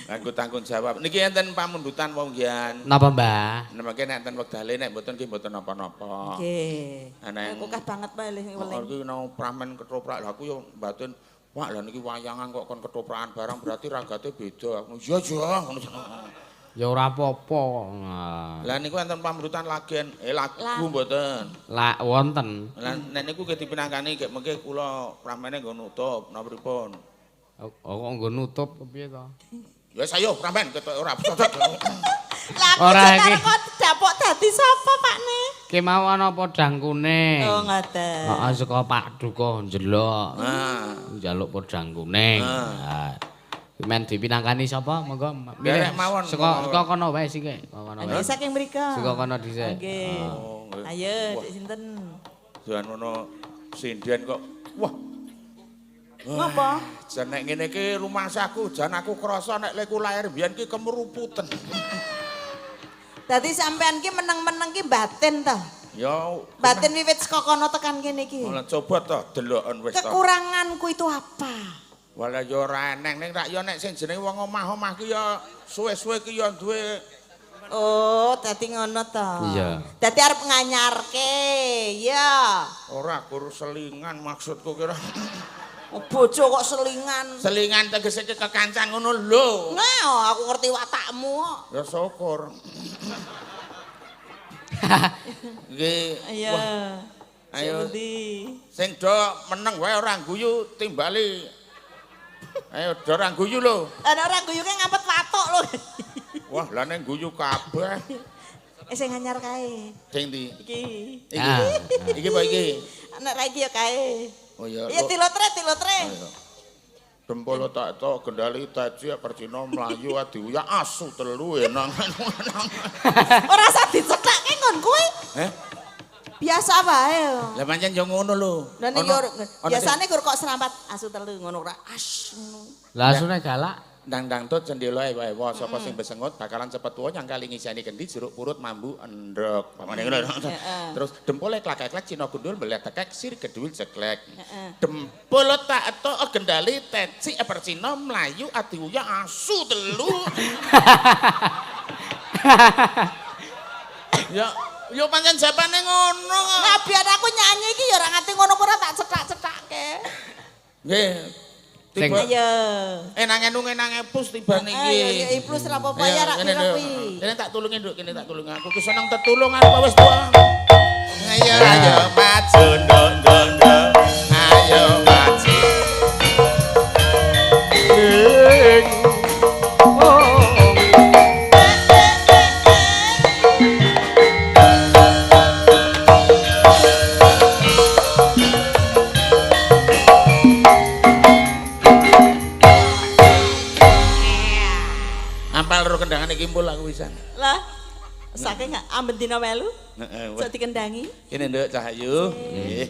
Nganggo tanggung jawab. Niki enten pamundutan wong ngian. Napa, Mbah? Nek mangke nek enten wektale nek mboten nggih mboten napa-napa. Nggih. Aneng. Aku kah banget bae leh Oh, weling. iki nang pramen ketoprak lha aku yo batin. Wah, lha niki wayangan kok kon ketoprakan barang berarti ragate beda. Aku iya iya ngono. Ya ora apa-apa. Lah niku enten pamundutan lagen, lagu mboten. Lah wonten. Lah nek niku nggih dipinangkani gek mengke kula pramene nggo nutup napa pripun. Oh, kok nggo nutup piye to? Ya wis ayo pramen ketok ora cocok. Lah aku Ora jetar iki. kok dapok dadi sapa Pak Ne? Ki mau ana podang kuning. Oh ngoten. Heeh, saka Pak Duko njelok. Nah, Njaluk podang kuning. Nah. Men dipinangkani sapa? Monggo. Nderek mawon. Saka saka kono wae sik. Saka kono wae. Nggih saking mriko. Saka kono dhisik. Nggih. Oh, nggih. Ayo, Wah. Dik sinten? Jan ono sinden kok. Wah, Ngopo? jan nek ngene iki rumangsaku, jan aku krasa nek leku lahir biyen ki kemeruputen. Dadi sampean ki meneng-meneng ki batin to. Ya Batin wiwit saka kono tekan kene iki. Lah coba to deloken wis to. Kekuranganku itu apa? Walah ya ora eneng ning rak ya nek sing jenenge wong omah-omah ki ya suwe-suwe ki ya duwe. Oh, dadi ngono to. Iya. Dadi arep nganyarke, ya. Ora kur selingan maksudku kira. Bojo kok selingan. Selingan tegese kekancan ngono lho. Nah, aku ngerti watakmu kok. Ya syukur. Nggih. Iya. Ayo. Sing do meneng wae ora guyu timbali. Ayo do ora guyu lho. Lah nek ora guyu ki ngampet watuk lho. Wah, lah nek guyu kabeh. Sing anyar kae. Sing ndi? Iki. Iki. Iki apa iki? Nek ra iki ya kae. Oh iya. Iya dilotre, dilotre. Dempolo tak tok gendali taji percina mlayu adiuya asu telu enang. Ora usah dicethake nggon kuwi. Heh? Biasa wae. Lah pancen yo ngono lho. Lah nek biasane gur kok serampat asu telu ngono ora as ngono. Lah asune galak. Ndang-ndang tut cendela ewa-ewa sapa sing besengut bakalan cepet tuwa nyangkali ngiseni kendi jeruk purut mambu endhok. Pamane ngono. Terus dempole klak-klak Cina gundul mbelet tekek sir gedul jeklek. Dempul tak etok gendali teci percina mlayu adiuya asu telu. Ya yo pancen japane ngono kok. Lah biar aku nyanyi iki ya ora nganti ngono ora tak cethak-cethake. Nggih. Tiba. Ayo. Enang enang epus tibane iki. Ayo ya plus ora apa-apa ya rak piro kuwi. Kene tak tulungi nduk, kene tak tulungi. Aku ki seneng tetulungan apa wis tuwa. Ayo ayo maju nduk nduk nduk. Ayo maju. Kendangane kimpul aku pisan. Lah, saking amben dina melu. Heeh. Sok dikendangi. Kene nduk Cahayu. Nggih.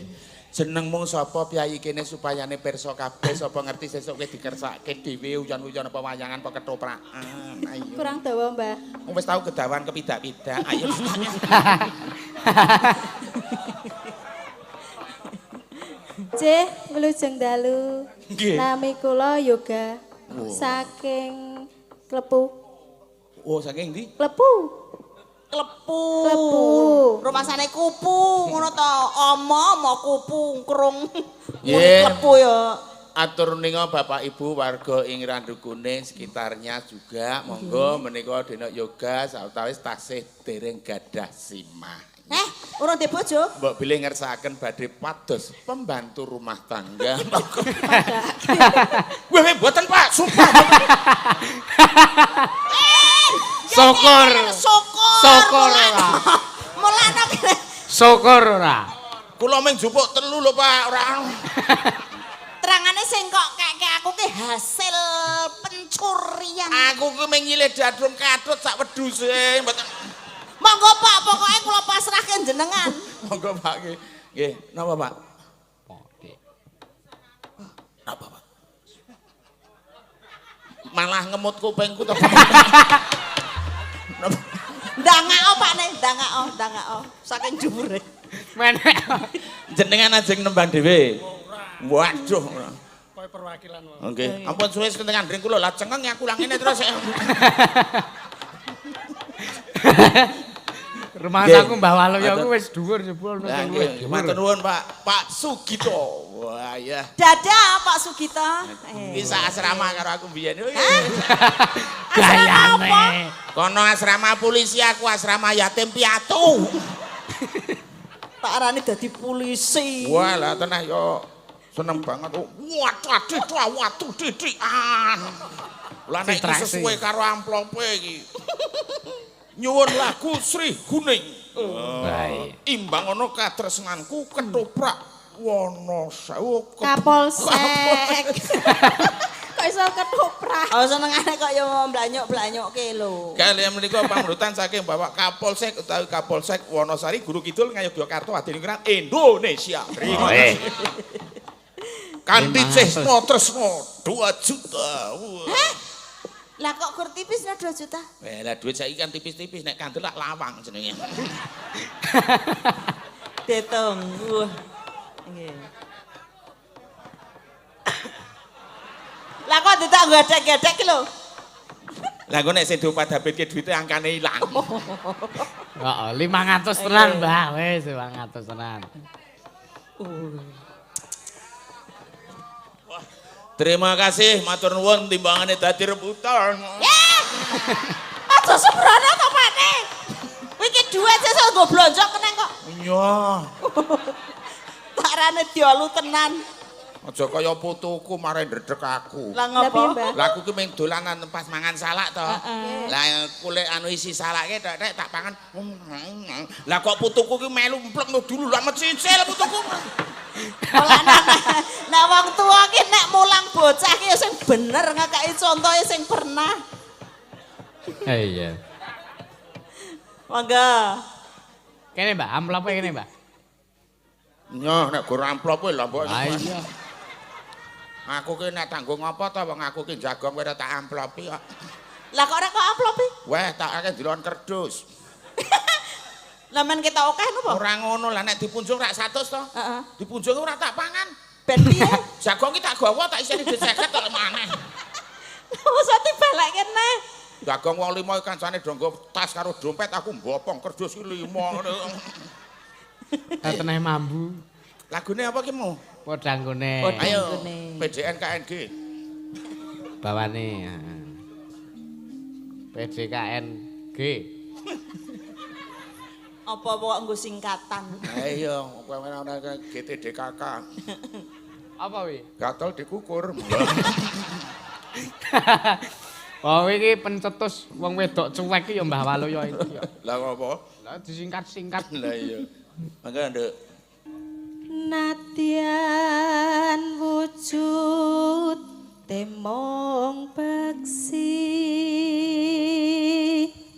Jenengmu sapa piyayi kene supayane pirsa kabeh sapa ngerti sesuk kowe dikersake dhewe uyon-uyon apa wayangan apa ketoprakan. Ayo. Kurang dawa, Mbah. Wong wis tau kedawan kepidak-pidak. Ayo. Cih, wilujeng dalu. Nggih. Nami kula Yoga. Saking Klepu. Oh, saking ndi? Klepu. Klepu. Klepu. Rumasane kupu ngono to. Oma-oma kupu krung. Nggih. Klepu ya. Atur ninga Bapak Ibu warga ing Randukuning sekitarnya juga monggo menika dina yoga sawetawis tasih dereng gadah simah. Urung duwe bojo? Mbok bilih ngersakaken badhe pados pembantu rumah tangga. Weh, mboten Pak, sumpah. Syukur. Syukur. Syukur ora. Mulane Syukur ora. Kula mung jupuk telu lho Pak, ora. Terangane sing kok keke aku ki hasil pencurian. Aku ki mung nyilih dadung katut sak wedhuse, mboten. Monggo Pak, pokoke kula pasrahke jenengan. Monggo Pak nggih. Nggih, napa Pak? Napa Pak? Malah ngemut kupingku to. Ndangako Pak ne, ndangako, ndangako. Saking dhuwure. Menek. Jenengan ajeng nembang dhewe. Waduh. Kowe perwakilan wae. Nggih. Ampun suwe senengan ndring kula lah cengeng aku lang ngene terus. Rumah aku Mbah Waluyo aku wis dhuwur jebul. Matur nuwun Pak. Pak Sugito. Wah ya. Dadah Pak Sugito. Iki sak asrama karo aku mbiyen. Gayane. Kono asrama polisi, aku asrama yatim piatu. Tak arani dadi polisi. Wah lah tenah yo seneng banget. Wah watu titikan. Lah nek sesuai karo amplope iki. Nyuwun lagu Sri Guning. Baik. Imbang ana katresnanku ketoprak Wonosewu Kapolsek. Kok iso ketoprak? Oh senengane kok ya mblanyuk-blanyokke lho. Kaliyan menika pamrutan saking Bapak Kapolsek utawi Kapolsek Wonosari Guru Kidul Ngayogyakarta Hadiningrat Indonesia. Terima kasih. Kanthi Cesno Tresno 2 juta. Hah? Lah kok kur tipis 2 juta? Lah duit saiki kan tipis-tipis nek kandel lak lawang jenenge. Ditung. Wah. Nggih. Lah kok ditak gedek-gedek ki lho. Lah engko nek sing dipadabetke duwite angkane ilang. Heeh, 500 tenan, Mbah. Wis 500 tenan. Wah, Terima kasih matur nuwun timbangane dadi rebutan. Aja sembrono to, Pakne. Kowe iki dhuwit sesuk nggo blonjo keneng kok. Iya. Tak rane diolu tenan. Aja kaya putuku mare ndredeg aku. Lah ngopo? Lah aku ki mung dolanan pas mangan salak to. Lah kulit anu isi salake tek tak pangan. Lah kok putuku ki melu mplek dulu lah mecicil putuku. Nah wong tuwa ki nek mulang bocah ki ya sing bener ngekeki contohe sing pernah. Iya. Monggo. Kene Mbak, amplope kene Mbak. Nyoh nek gor amplop kowe lha mbok. Iya. Aku ki nek tanggung apa ta wong aku ki jagong kowe tak amplopi kok. Lah kok ora kok amplopi? Weh, tak akeh delon kerdus. Lah men ketok akeh napa? Ora ngono lah nek dipunjung rak 100 to. Heeh. Dipunjung ora tak pangan. Ben piye? Jagong ki tak gawa tak iseni dhuwit 50 tok maneh. Mosok dibalekke neh. Jagong wong 5 kancane do nggo tas karo dompet aku mbopong kerdus ki 5 ngono. Teneh mambu. Lagune apa ki mau? Podang kuning. Ayo PDN KNG. Bawane. PDKNG. Apa kok nggo singkatan? Ayo, kowe ana GTDKK. Apa wi? Gatel dikukur. Wah, iki pencetus wong wedok cuwek iki ya Mbah Waluyo iki ya. Lah apa? Lah disingkat-singkat. Lah iya. Mangga nduk. Nadyan wujud temong beksi.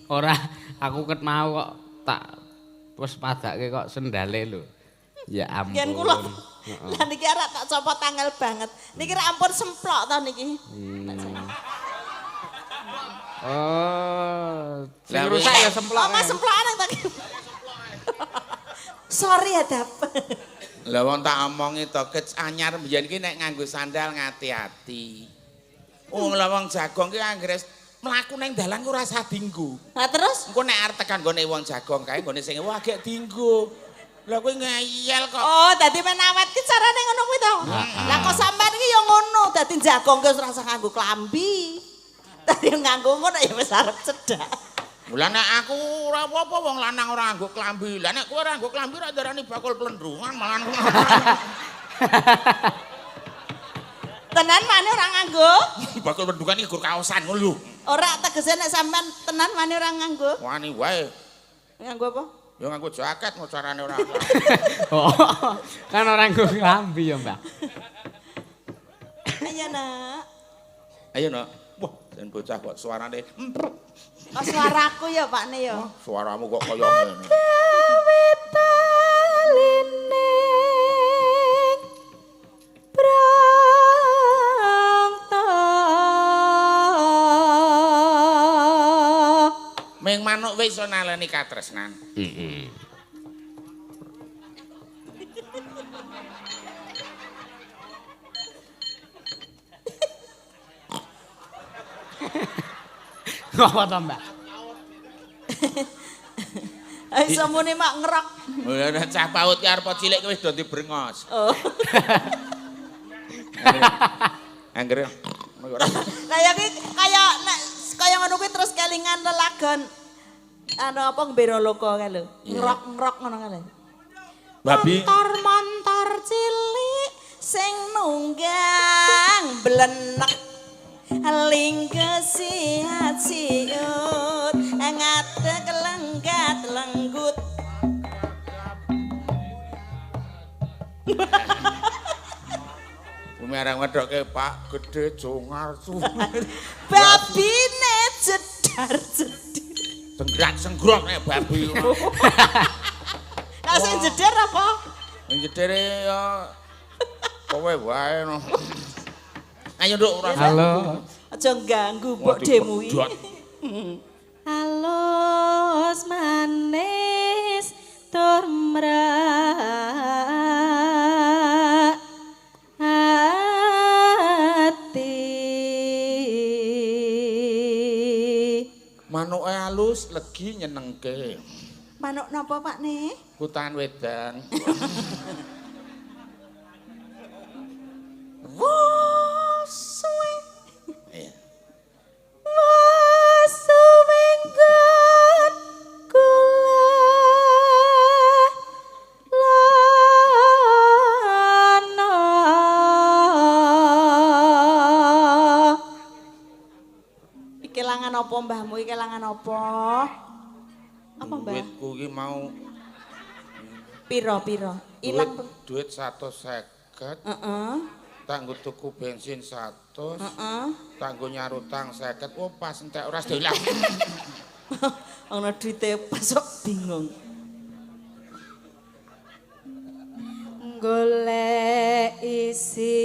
Ora, aku ket mau kok tak wis padake kok sendale lho. Ya ampun. Yen kula. Lah niki arek tak copot angel banget. Niki ra ampun semplok to niki. Oh, sing rusak ya semplok. Oh, mas semplokan ta iki. Sorry ya, Dap. Lah wong tak omongi to, kec anyar mbiyen ki nek nganggo sandal ngati-ati. Oh, lah wong jagong ki anggere mlaku ning dalan ku ora usah dinggo. Lah terus? Engko nek arep tekan nggone wong jagong kae nggone sing wah gek dinggo. Lah kowe ngeyel kok. Oh, dadi men awet ki carane ngono kuwi to. Lah kok sampean iki ya ngono, dadi jagong ki ora usah nganggo klambi. Dadi nganggo ngono ya wis arep cedhak. Lah nek aku ora apa-apa wong lanang ora nganggo klambi. Lah nek kowe ora nganggo klambi ora darani bakul plendrungan malah. Tenan mane ora nganggo? Bakul plendrungan iki gur kaosan ngono lho. Ora tegese nek sampean tenan mane ora nganggo. Wani wae. Nganggo apa? Ya nganggo jaket mau carane ora. Oh, kan ora nganggo klambi ya, Mbak. Ayo, Nak. Ayo, Nak. Wah, dan bocah kok suarane. Kok suaraku ya, Pak Ne ya. Suaramu kok kaya ngene. Gawe taline prangta. Ming manuk wis iso naleni katresnan. Heeh. Apa to, Mbak? Iso muni mak ngerok. Lah nek cah paut ki arep cilik ki wis do dibrengos. Oh. Anggere. Lah ya ki kaya nek kaya ngono kuwi terus kelingan lelagon anu apa Ngberoloka kae lho. Ngerok-ngerok ngono kae lho. Babi montor-montor cilik sing nunggang blenek lingge siat siut ngadeg lenggat lenggut. Bumi arang wedoke Pak Gede Jongar suwir. Babine jedar jedir. Senggrek senggrok nek babi. Lah sing jeder apa? Sing jedere ya kowe wae no. Ayo nduk ora. Halo. Aja ganggu mbok demu iki. Halus manis tur mrak ati. Manuke halus legi nyenengke. Manuk napa Pak Ne? Hutan wedang. Wos. Apa mbahmu iki kelangan apa? Apa, Mbah? Duitku iki mau pira-pira? Ilang duit 150. Heeh. Tak nggo tuku bensin 100. Heeh. Tak nggo nyarutang 50. Oh, pas entek ora ilang. Ana duite pas kok bingung. Golek isi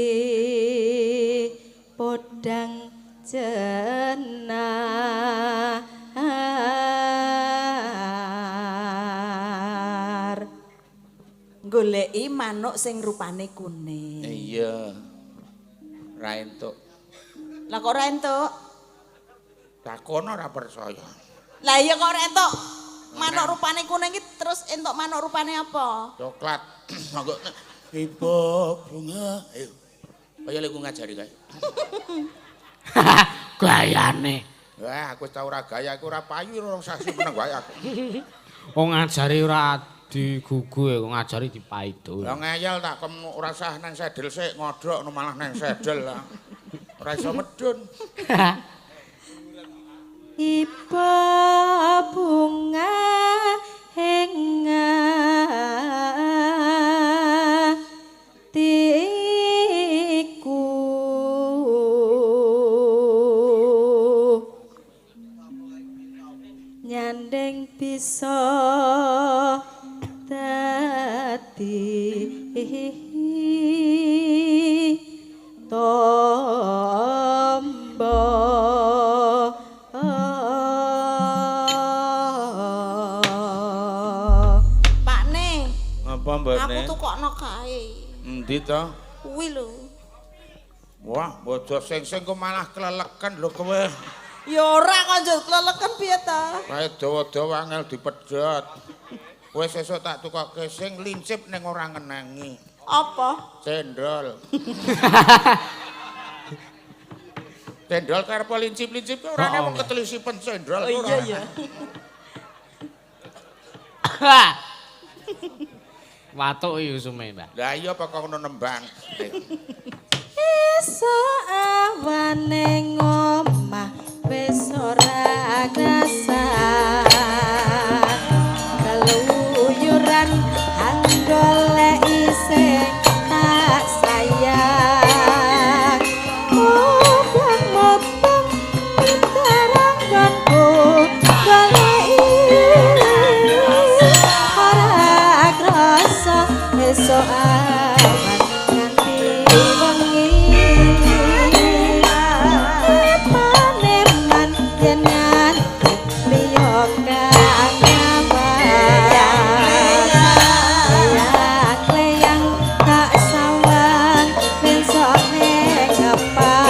podang jenar. Goleki manuk sing rupane kuning. Iya. Ra entuk. Lah kok ora entuk? Takono ora percaya. Lah iya kok ora entuk. Manuk rupane kuning iki terus entuk manuk rupane apa? Coklat. Monggo. Ibu bunga. Ayo. Kaya lek ngajari kae. Gayane. Wah, aku wis tau ora gaya, aku ora payu ora sasi meneng wae aku. Wong ngajari ora digugu, wong ngajari dipaido. Lah ngeyel tak kem ora sah nang sedel sik ngodhok no malah nang sedel lah. Ora iso medun. Iba bunga ing atiku nyandeng bisa dadi tombo. Pakne, apa mbokne? Aku tukokno kae. Endi to? Kuwi lho. Wah, bojo sing-sing kok malah kleleken lho kowe. Ya ora kok njut kleleken piye ta? Kae dawa-dawa angel dipedhot. Kowe sesuk tak tukoke sing lincip ning ora ngenangi. Apa? Cendol. Cendol karep lincip-lincip ora ana wong ketelisipen cendol. Oh iya iya. Watuk iki usume, Mbak. Lah iya apa kok ngono nembang. Esuk awane ngomah wis ora krasan. Keluyuran anggoleki sing tak sayang. Mubeng-mubeng teranggonku goleki ora krasa esuk awan nganti wengi. Eman-eman yen nganti liya kang nyawang. Leyang-leyang tak sawang ben sok ning kepan.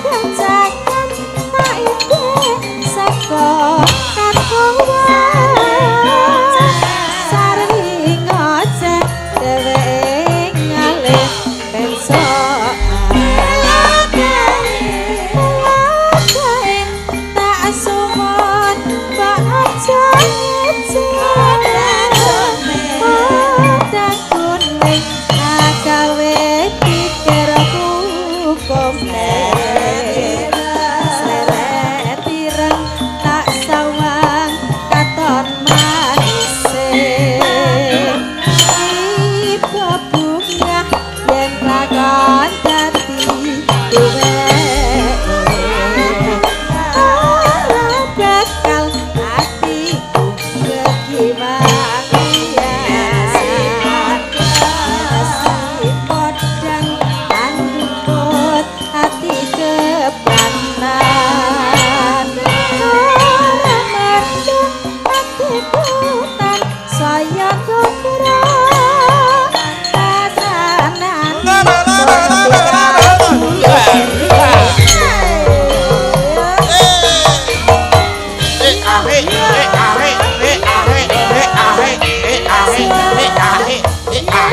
Kancakan tak ide saka katongan. Sarwi ngoceh dheweke ngalih ben sok alakae tak suwun mbok aja ngece. Podang kuning agawe pikir hukume. Sleret ireng tak sawang katon manise. Iba bunga yen lakon dadi duweke. Ora bakal atiku kekiwangian. Si podang andukut ati kepanan. Ora mendung atiku tan saya kepra. Pasanan Eh ah eh eh ah eh eh ah eh eh ah eh eh ah eh eh ah eh eh ah.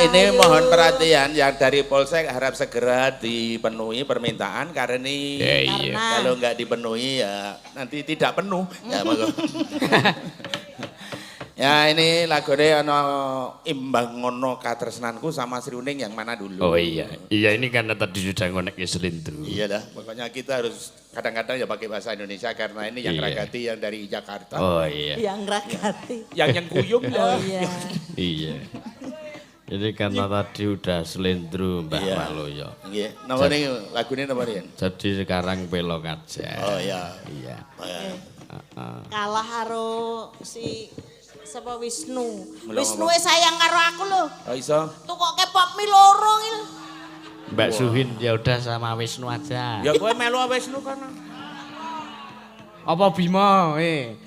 Ini mohon perhatian yang dari Polsek harap segera dipenuhi permintaan karena ini ya, iya. Kalau nggak dipenuhi ya nanti tidak penuh. Ya, ya ini lagune ana Imbang Ngono Katresnanku sama Sri Uning yang mana dulu. Oh iya, iya ini karena tadi sudah ngonek selindru. Iya dah, pokoknya kita harus kadang-kadang ya pakai bahasa Indonesia karena ini yang iya. Ragati yang dari Jakarta. Oh iya. Yang Ragati. Yang kuyung ya. Oh iya. Iya. Jadi karena tadi udah selindru Mbah iya. Waluyo. Iya. Nomornya lagunya nomornya. Jadi sekarang pelok aja. Oh iya. Iya. Oh, iya. Kalah karo si sapa Wisnu. Wisnu sayang karo aku lho. Oh iso. Tukoke pop mie loro iki. Mbak Suhin ya udah sama Wisnu aja. Ya kowe melu Wisnu kono. Apa Bima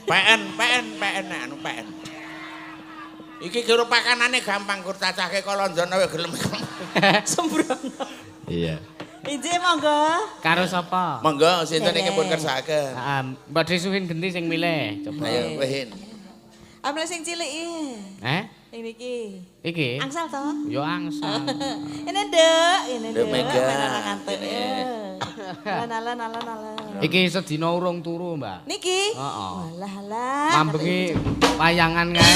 PN PN PN anu PN. Iki kira pakanane gampang kur cacahke kolonjono wae gelem. Sembrono. Iya. Injih monggo. Karo sapa? Monggo sinten ingkang pun kersakaken. Heeh, Mbak Disuhin genti sing milih. Coba. Ayo Hin. Amle sing cilik iki. Eh? Sing niki. Iki? Angsal to? Yo angsal. Ini Nduk, ini Nduk. Mega. Alon alon alon. Iki sedina urung turu, Mbak. Niki? Heeh. Walah alah. Mambengi wayangan kae.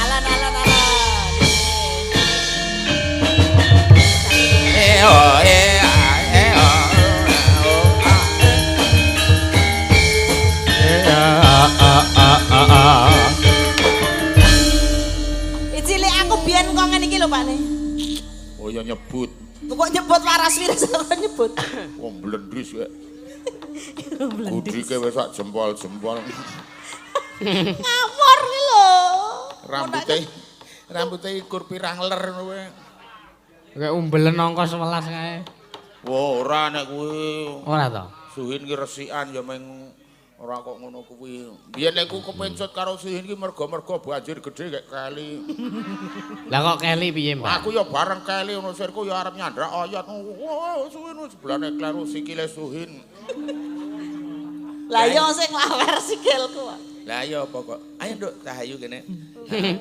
Alon alon alon. Eh oh eh eh oh. A a a a a. Cilik aku biyen kok ngene iki lho Pak ne. Oh ya nyebut. Kok nyebut waras wiras kok nyebut. Wong blendis kok. Gudike wis sak jempol-jempol. Ngawur ki lho. Rambute ikur pirang ler ngono kuwi. Kayak umbelen angka 11 kae. Wah, ora nek kuwi. Ora to. Suhin ki resikan ya meng ora kok ngono kuwi. Biyen nek ku kepencut karo Suhin ki mergo-mergo banjir gedhe kek kali. Lah kok keli piye, Mbak? Aku ya bareng keli ngono sirku ya arep nyandrak oyot. Wah, Suhin sebelane kleru sikile Suhin. Lah iya sing lawer sikilku. Lah iya apa kok. Ayo Nduk, Cahayu kene.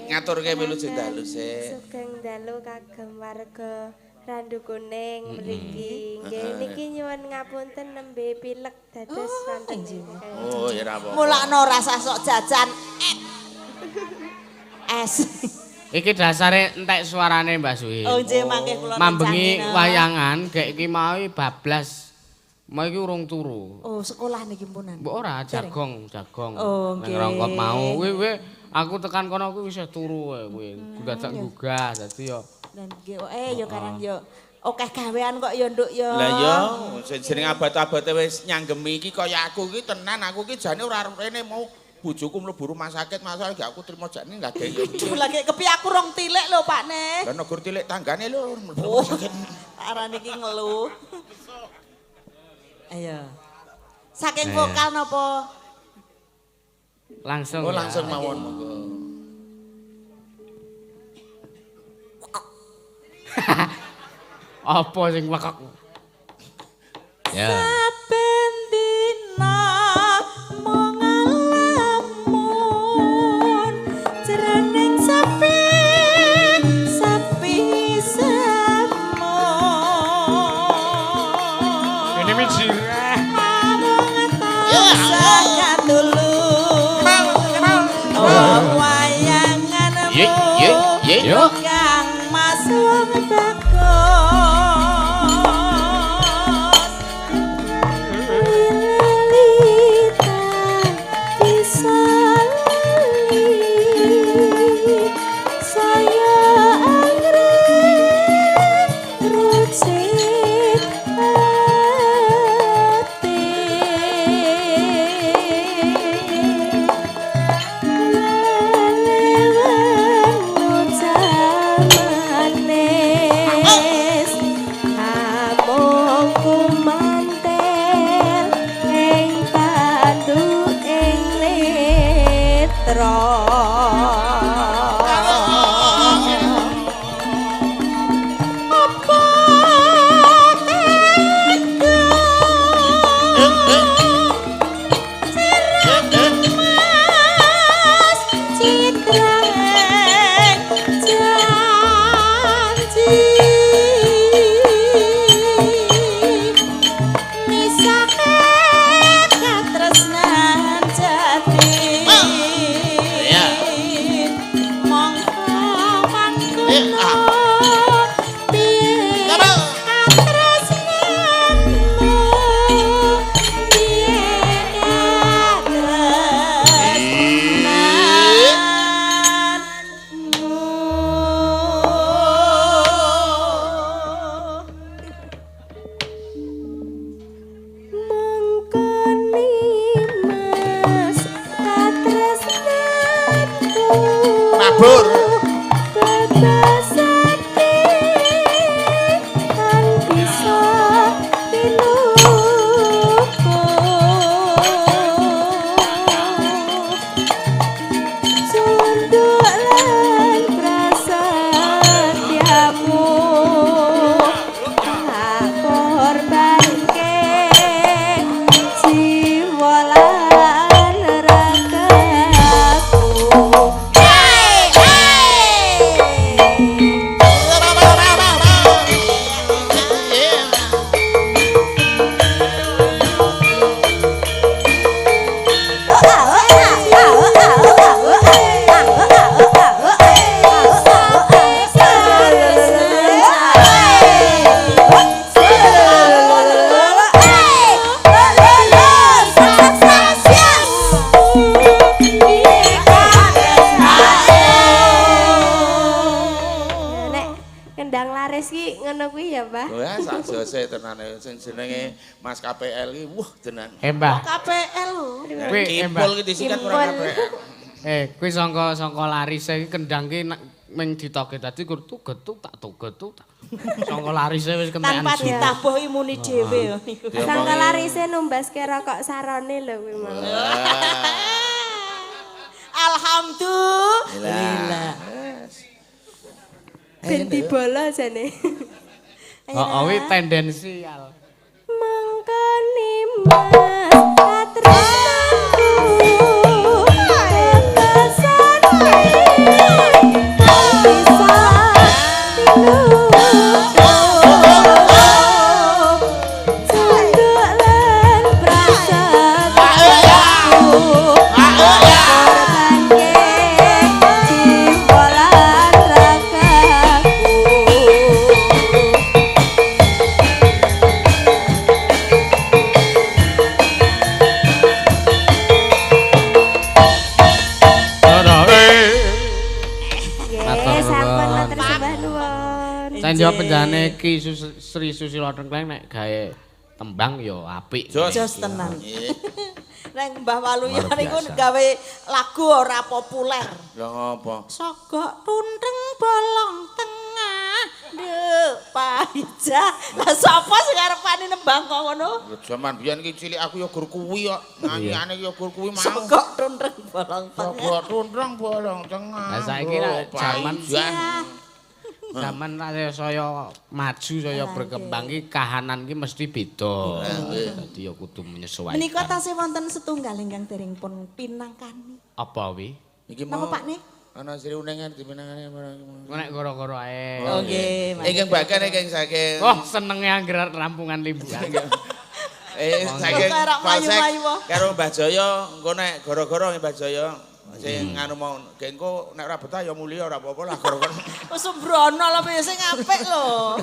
Ngaturke wilujeng dalu sik. Sugeng dalu kagem warga Randu Kuning mriki. Nggih niki nyuwun ngapunten nembe pilek dados wonten. Oh, ya ora apa-apa. Mulakno rasa sok jajan. Es. Iki dasare entek suarane Mbak Suhin. Oh nggih mangke kula mambengi wayangan gek iki mau bablas. Mau iki urung turu. Oh, sekolah niki mpunan. Mbok ora jagong, jagong. Oh, nggih. Nang rongkot mau kuwi kuwi aku tekan kono kuwi wis turu kowe kuwi. Dadak gugah dadi yo. Lan nggih yo karang yo Akeh gawean kok ya, Nduk ya. Lah ya, sing jeneng abot-abote wis nyanggemi iki kaya aku iki tenan, aku iki jane ora arep rene mau bojoku mlebu rumah sakit, masalah gak aku trimo jane lha gek. Aduh, lagi kepiye aku rong tilik lho, Pak Ne. Lah negur tilik tanggane lho mlebu rumah sakit. Arane iki ngeluh. Ayo. Saking vokal napa? Langsung. Oh, langsung mawon monggo. Apa sing wekek? Ya. Saben dina mung ngalamun jroning sepi sepi semut. Ini mijirah. Amung tansah katulung. Wong wayanganmu Ye ye ye. Yo. Kang Mas wong bagus. Lilita bisa lali saya anggrek rucit ati. Manis amung kumantel ing panduking netra. Apa tega Mas citrang janji misake katresnan jati. Ya. Mongko mangkono piye katresnanmu piye katresnanmu. Mongkoni Mas katresnanku Mabur. Bebasake tan bisa piluku. Sunduk lan prasetyamu tak korbanke jiwa lan ragaku. Nek kendang laris ki ngono kuwi ya, Pak. Wah, sak jose tenane sing jenenge Mas KPL iki wah tenan. Mbah. KPL lho. Kuwi Kimpul iki disikat ora Kimpul. KPL. Kuwi sangka larise iki kendang ki ming ditoke dadi kur tugetuk tak tugetuk tak. Sangka larise wis kentekan. Tanpa ditabuh imuni dhewe. Sangka larise numbaske rokok sarone lho kuwi mau. Alhamdulillah. Ben dibolo jane. Heeh, kuwi tendensial. Mangkoni Mas katresnanku bebasane tan bisa piluku. Tunduk lan prasetyaku korbanke jiwa lan ragaku. Lan yo penjane Ki Sri Susilo Tengkleng nek gawe tembang yo apik. Jos tenan. Nek Mbah Waluyo niku gawe lagu ora populer. Lha ngopo? Sogok tunteng bolong tengah nduk paijah. Lah sapa sing arepane nembang kok ngono? Jaman biyen ki cilik aku ya gur kuwi kok. Nyanyiane ya gur kuwi mau. Sogok tunteng bolong tengah. Sogok tunteng bolong tengah. Lah saiki jaman saya maju, saya berkembang ki kahanan ki mesti beda. Dadi ya kudu menyesuaikan. Menika tasih wonten setunggal ingkang dereng pun pinangkani. Apa wi? Niki mau napa Pak ne? Ana Sri Unengan dipinangkani nek goro-goro ae. Oh nggih. Ingkang bagian ingkang saking. Oh senenge angger rampungan limbukan. Saking Polsek karo Mbah Jaya engko nek goro-goro Mbah Jaya sing nganu mau engko nek ora betah ya mulia ora apa-apa lah goro-goro. Wis sembrono lho piye sing apik lho.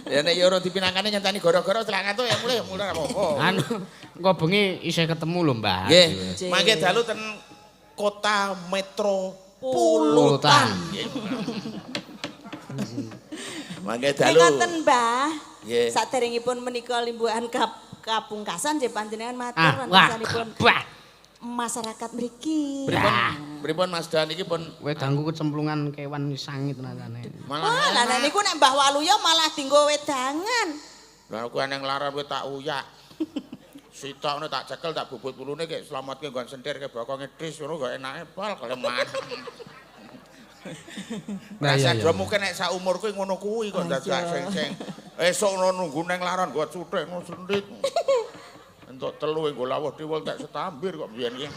Ya nek ya ora dipinangkane nyentani goro-goro selak ngantuk ya mulih ora apa-apa. Anu engko bengi isih ketemu lho Mbah. Nggih. Mangke dalu ten Kota Metro Pulutan. Mangke dalu. Ngoten Mbah. Saderengipun menika limbukan kapungkasan nggih panjenengan matur wonten masyarakat mriki. Pripun Mas Dan iki pun wedangku kecemplungan kewan sangit rasane. Wah, lah niku nek Mbah Waluyo malah dinggo wedangan. Lah aku eneng laran kowe tak uyak. Sitok ngono tak cekel tak bubut pulune kek slametke nggon sentir ke bokonge dis ngono gak enake pol keleman. Nah, iya, iya. Mungkin nek saumurku ngono kuwi kok dadak sing-sing. Esuk ngono nunggu neng laran gua cuthik ngono sentit. Entuk telu nggo lawuh dhewe tak setambir kok mbiyen iki.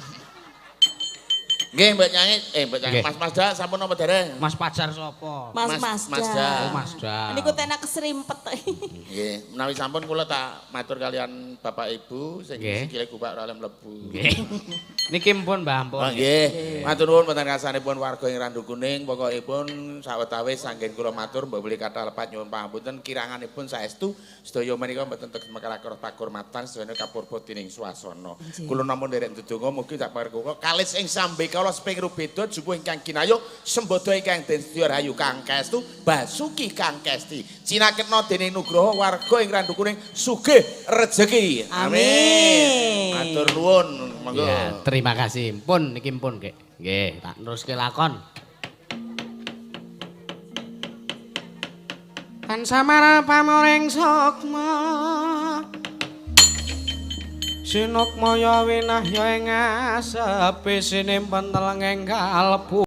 Nggih, Mbak Nyanyi, Mbak Nyanyi, Mas Mazda sampun napa dereng? Mas pacar sapa? Mas Mazda. Oh, Mazda. Niku tenak keserimpet. Nggih, menawi sampun kula tak matur kalian Bapak Ibu sing sikile gupak ora oleh mlebu. Nggih. Niki mpun Mbah ampun. Oh nggih. Matur nuwun wonten karsanipun warga ing Randu Kuning, pokokipun sawetawis anggen kula matur mbok bilih kathah lepat nyuwun pangapunten kiranganipun saestu sedaya menika mboten teges mekar pakurmatan sedaya kapurba dening swasana. Kula namung nderek ndedonga mugi tak parengga kalis ing sambeka seping rubeda jupuh ingkang kinayuh sembodo ingkang den sedya rahayu kang kaestu Basuki kang kesti cinaketna dening nugroho warga ing Randu Kuning sugih rejeki. Amin. Matur nuwun monggo. Ya, terima kasih. Pun niki pun nggih. Nggih, tak neruske lakon. Tan samara pamoring sukma Sinukmaya winahya ing asepe sinimpen telenging kalbu.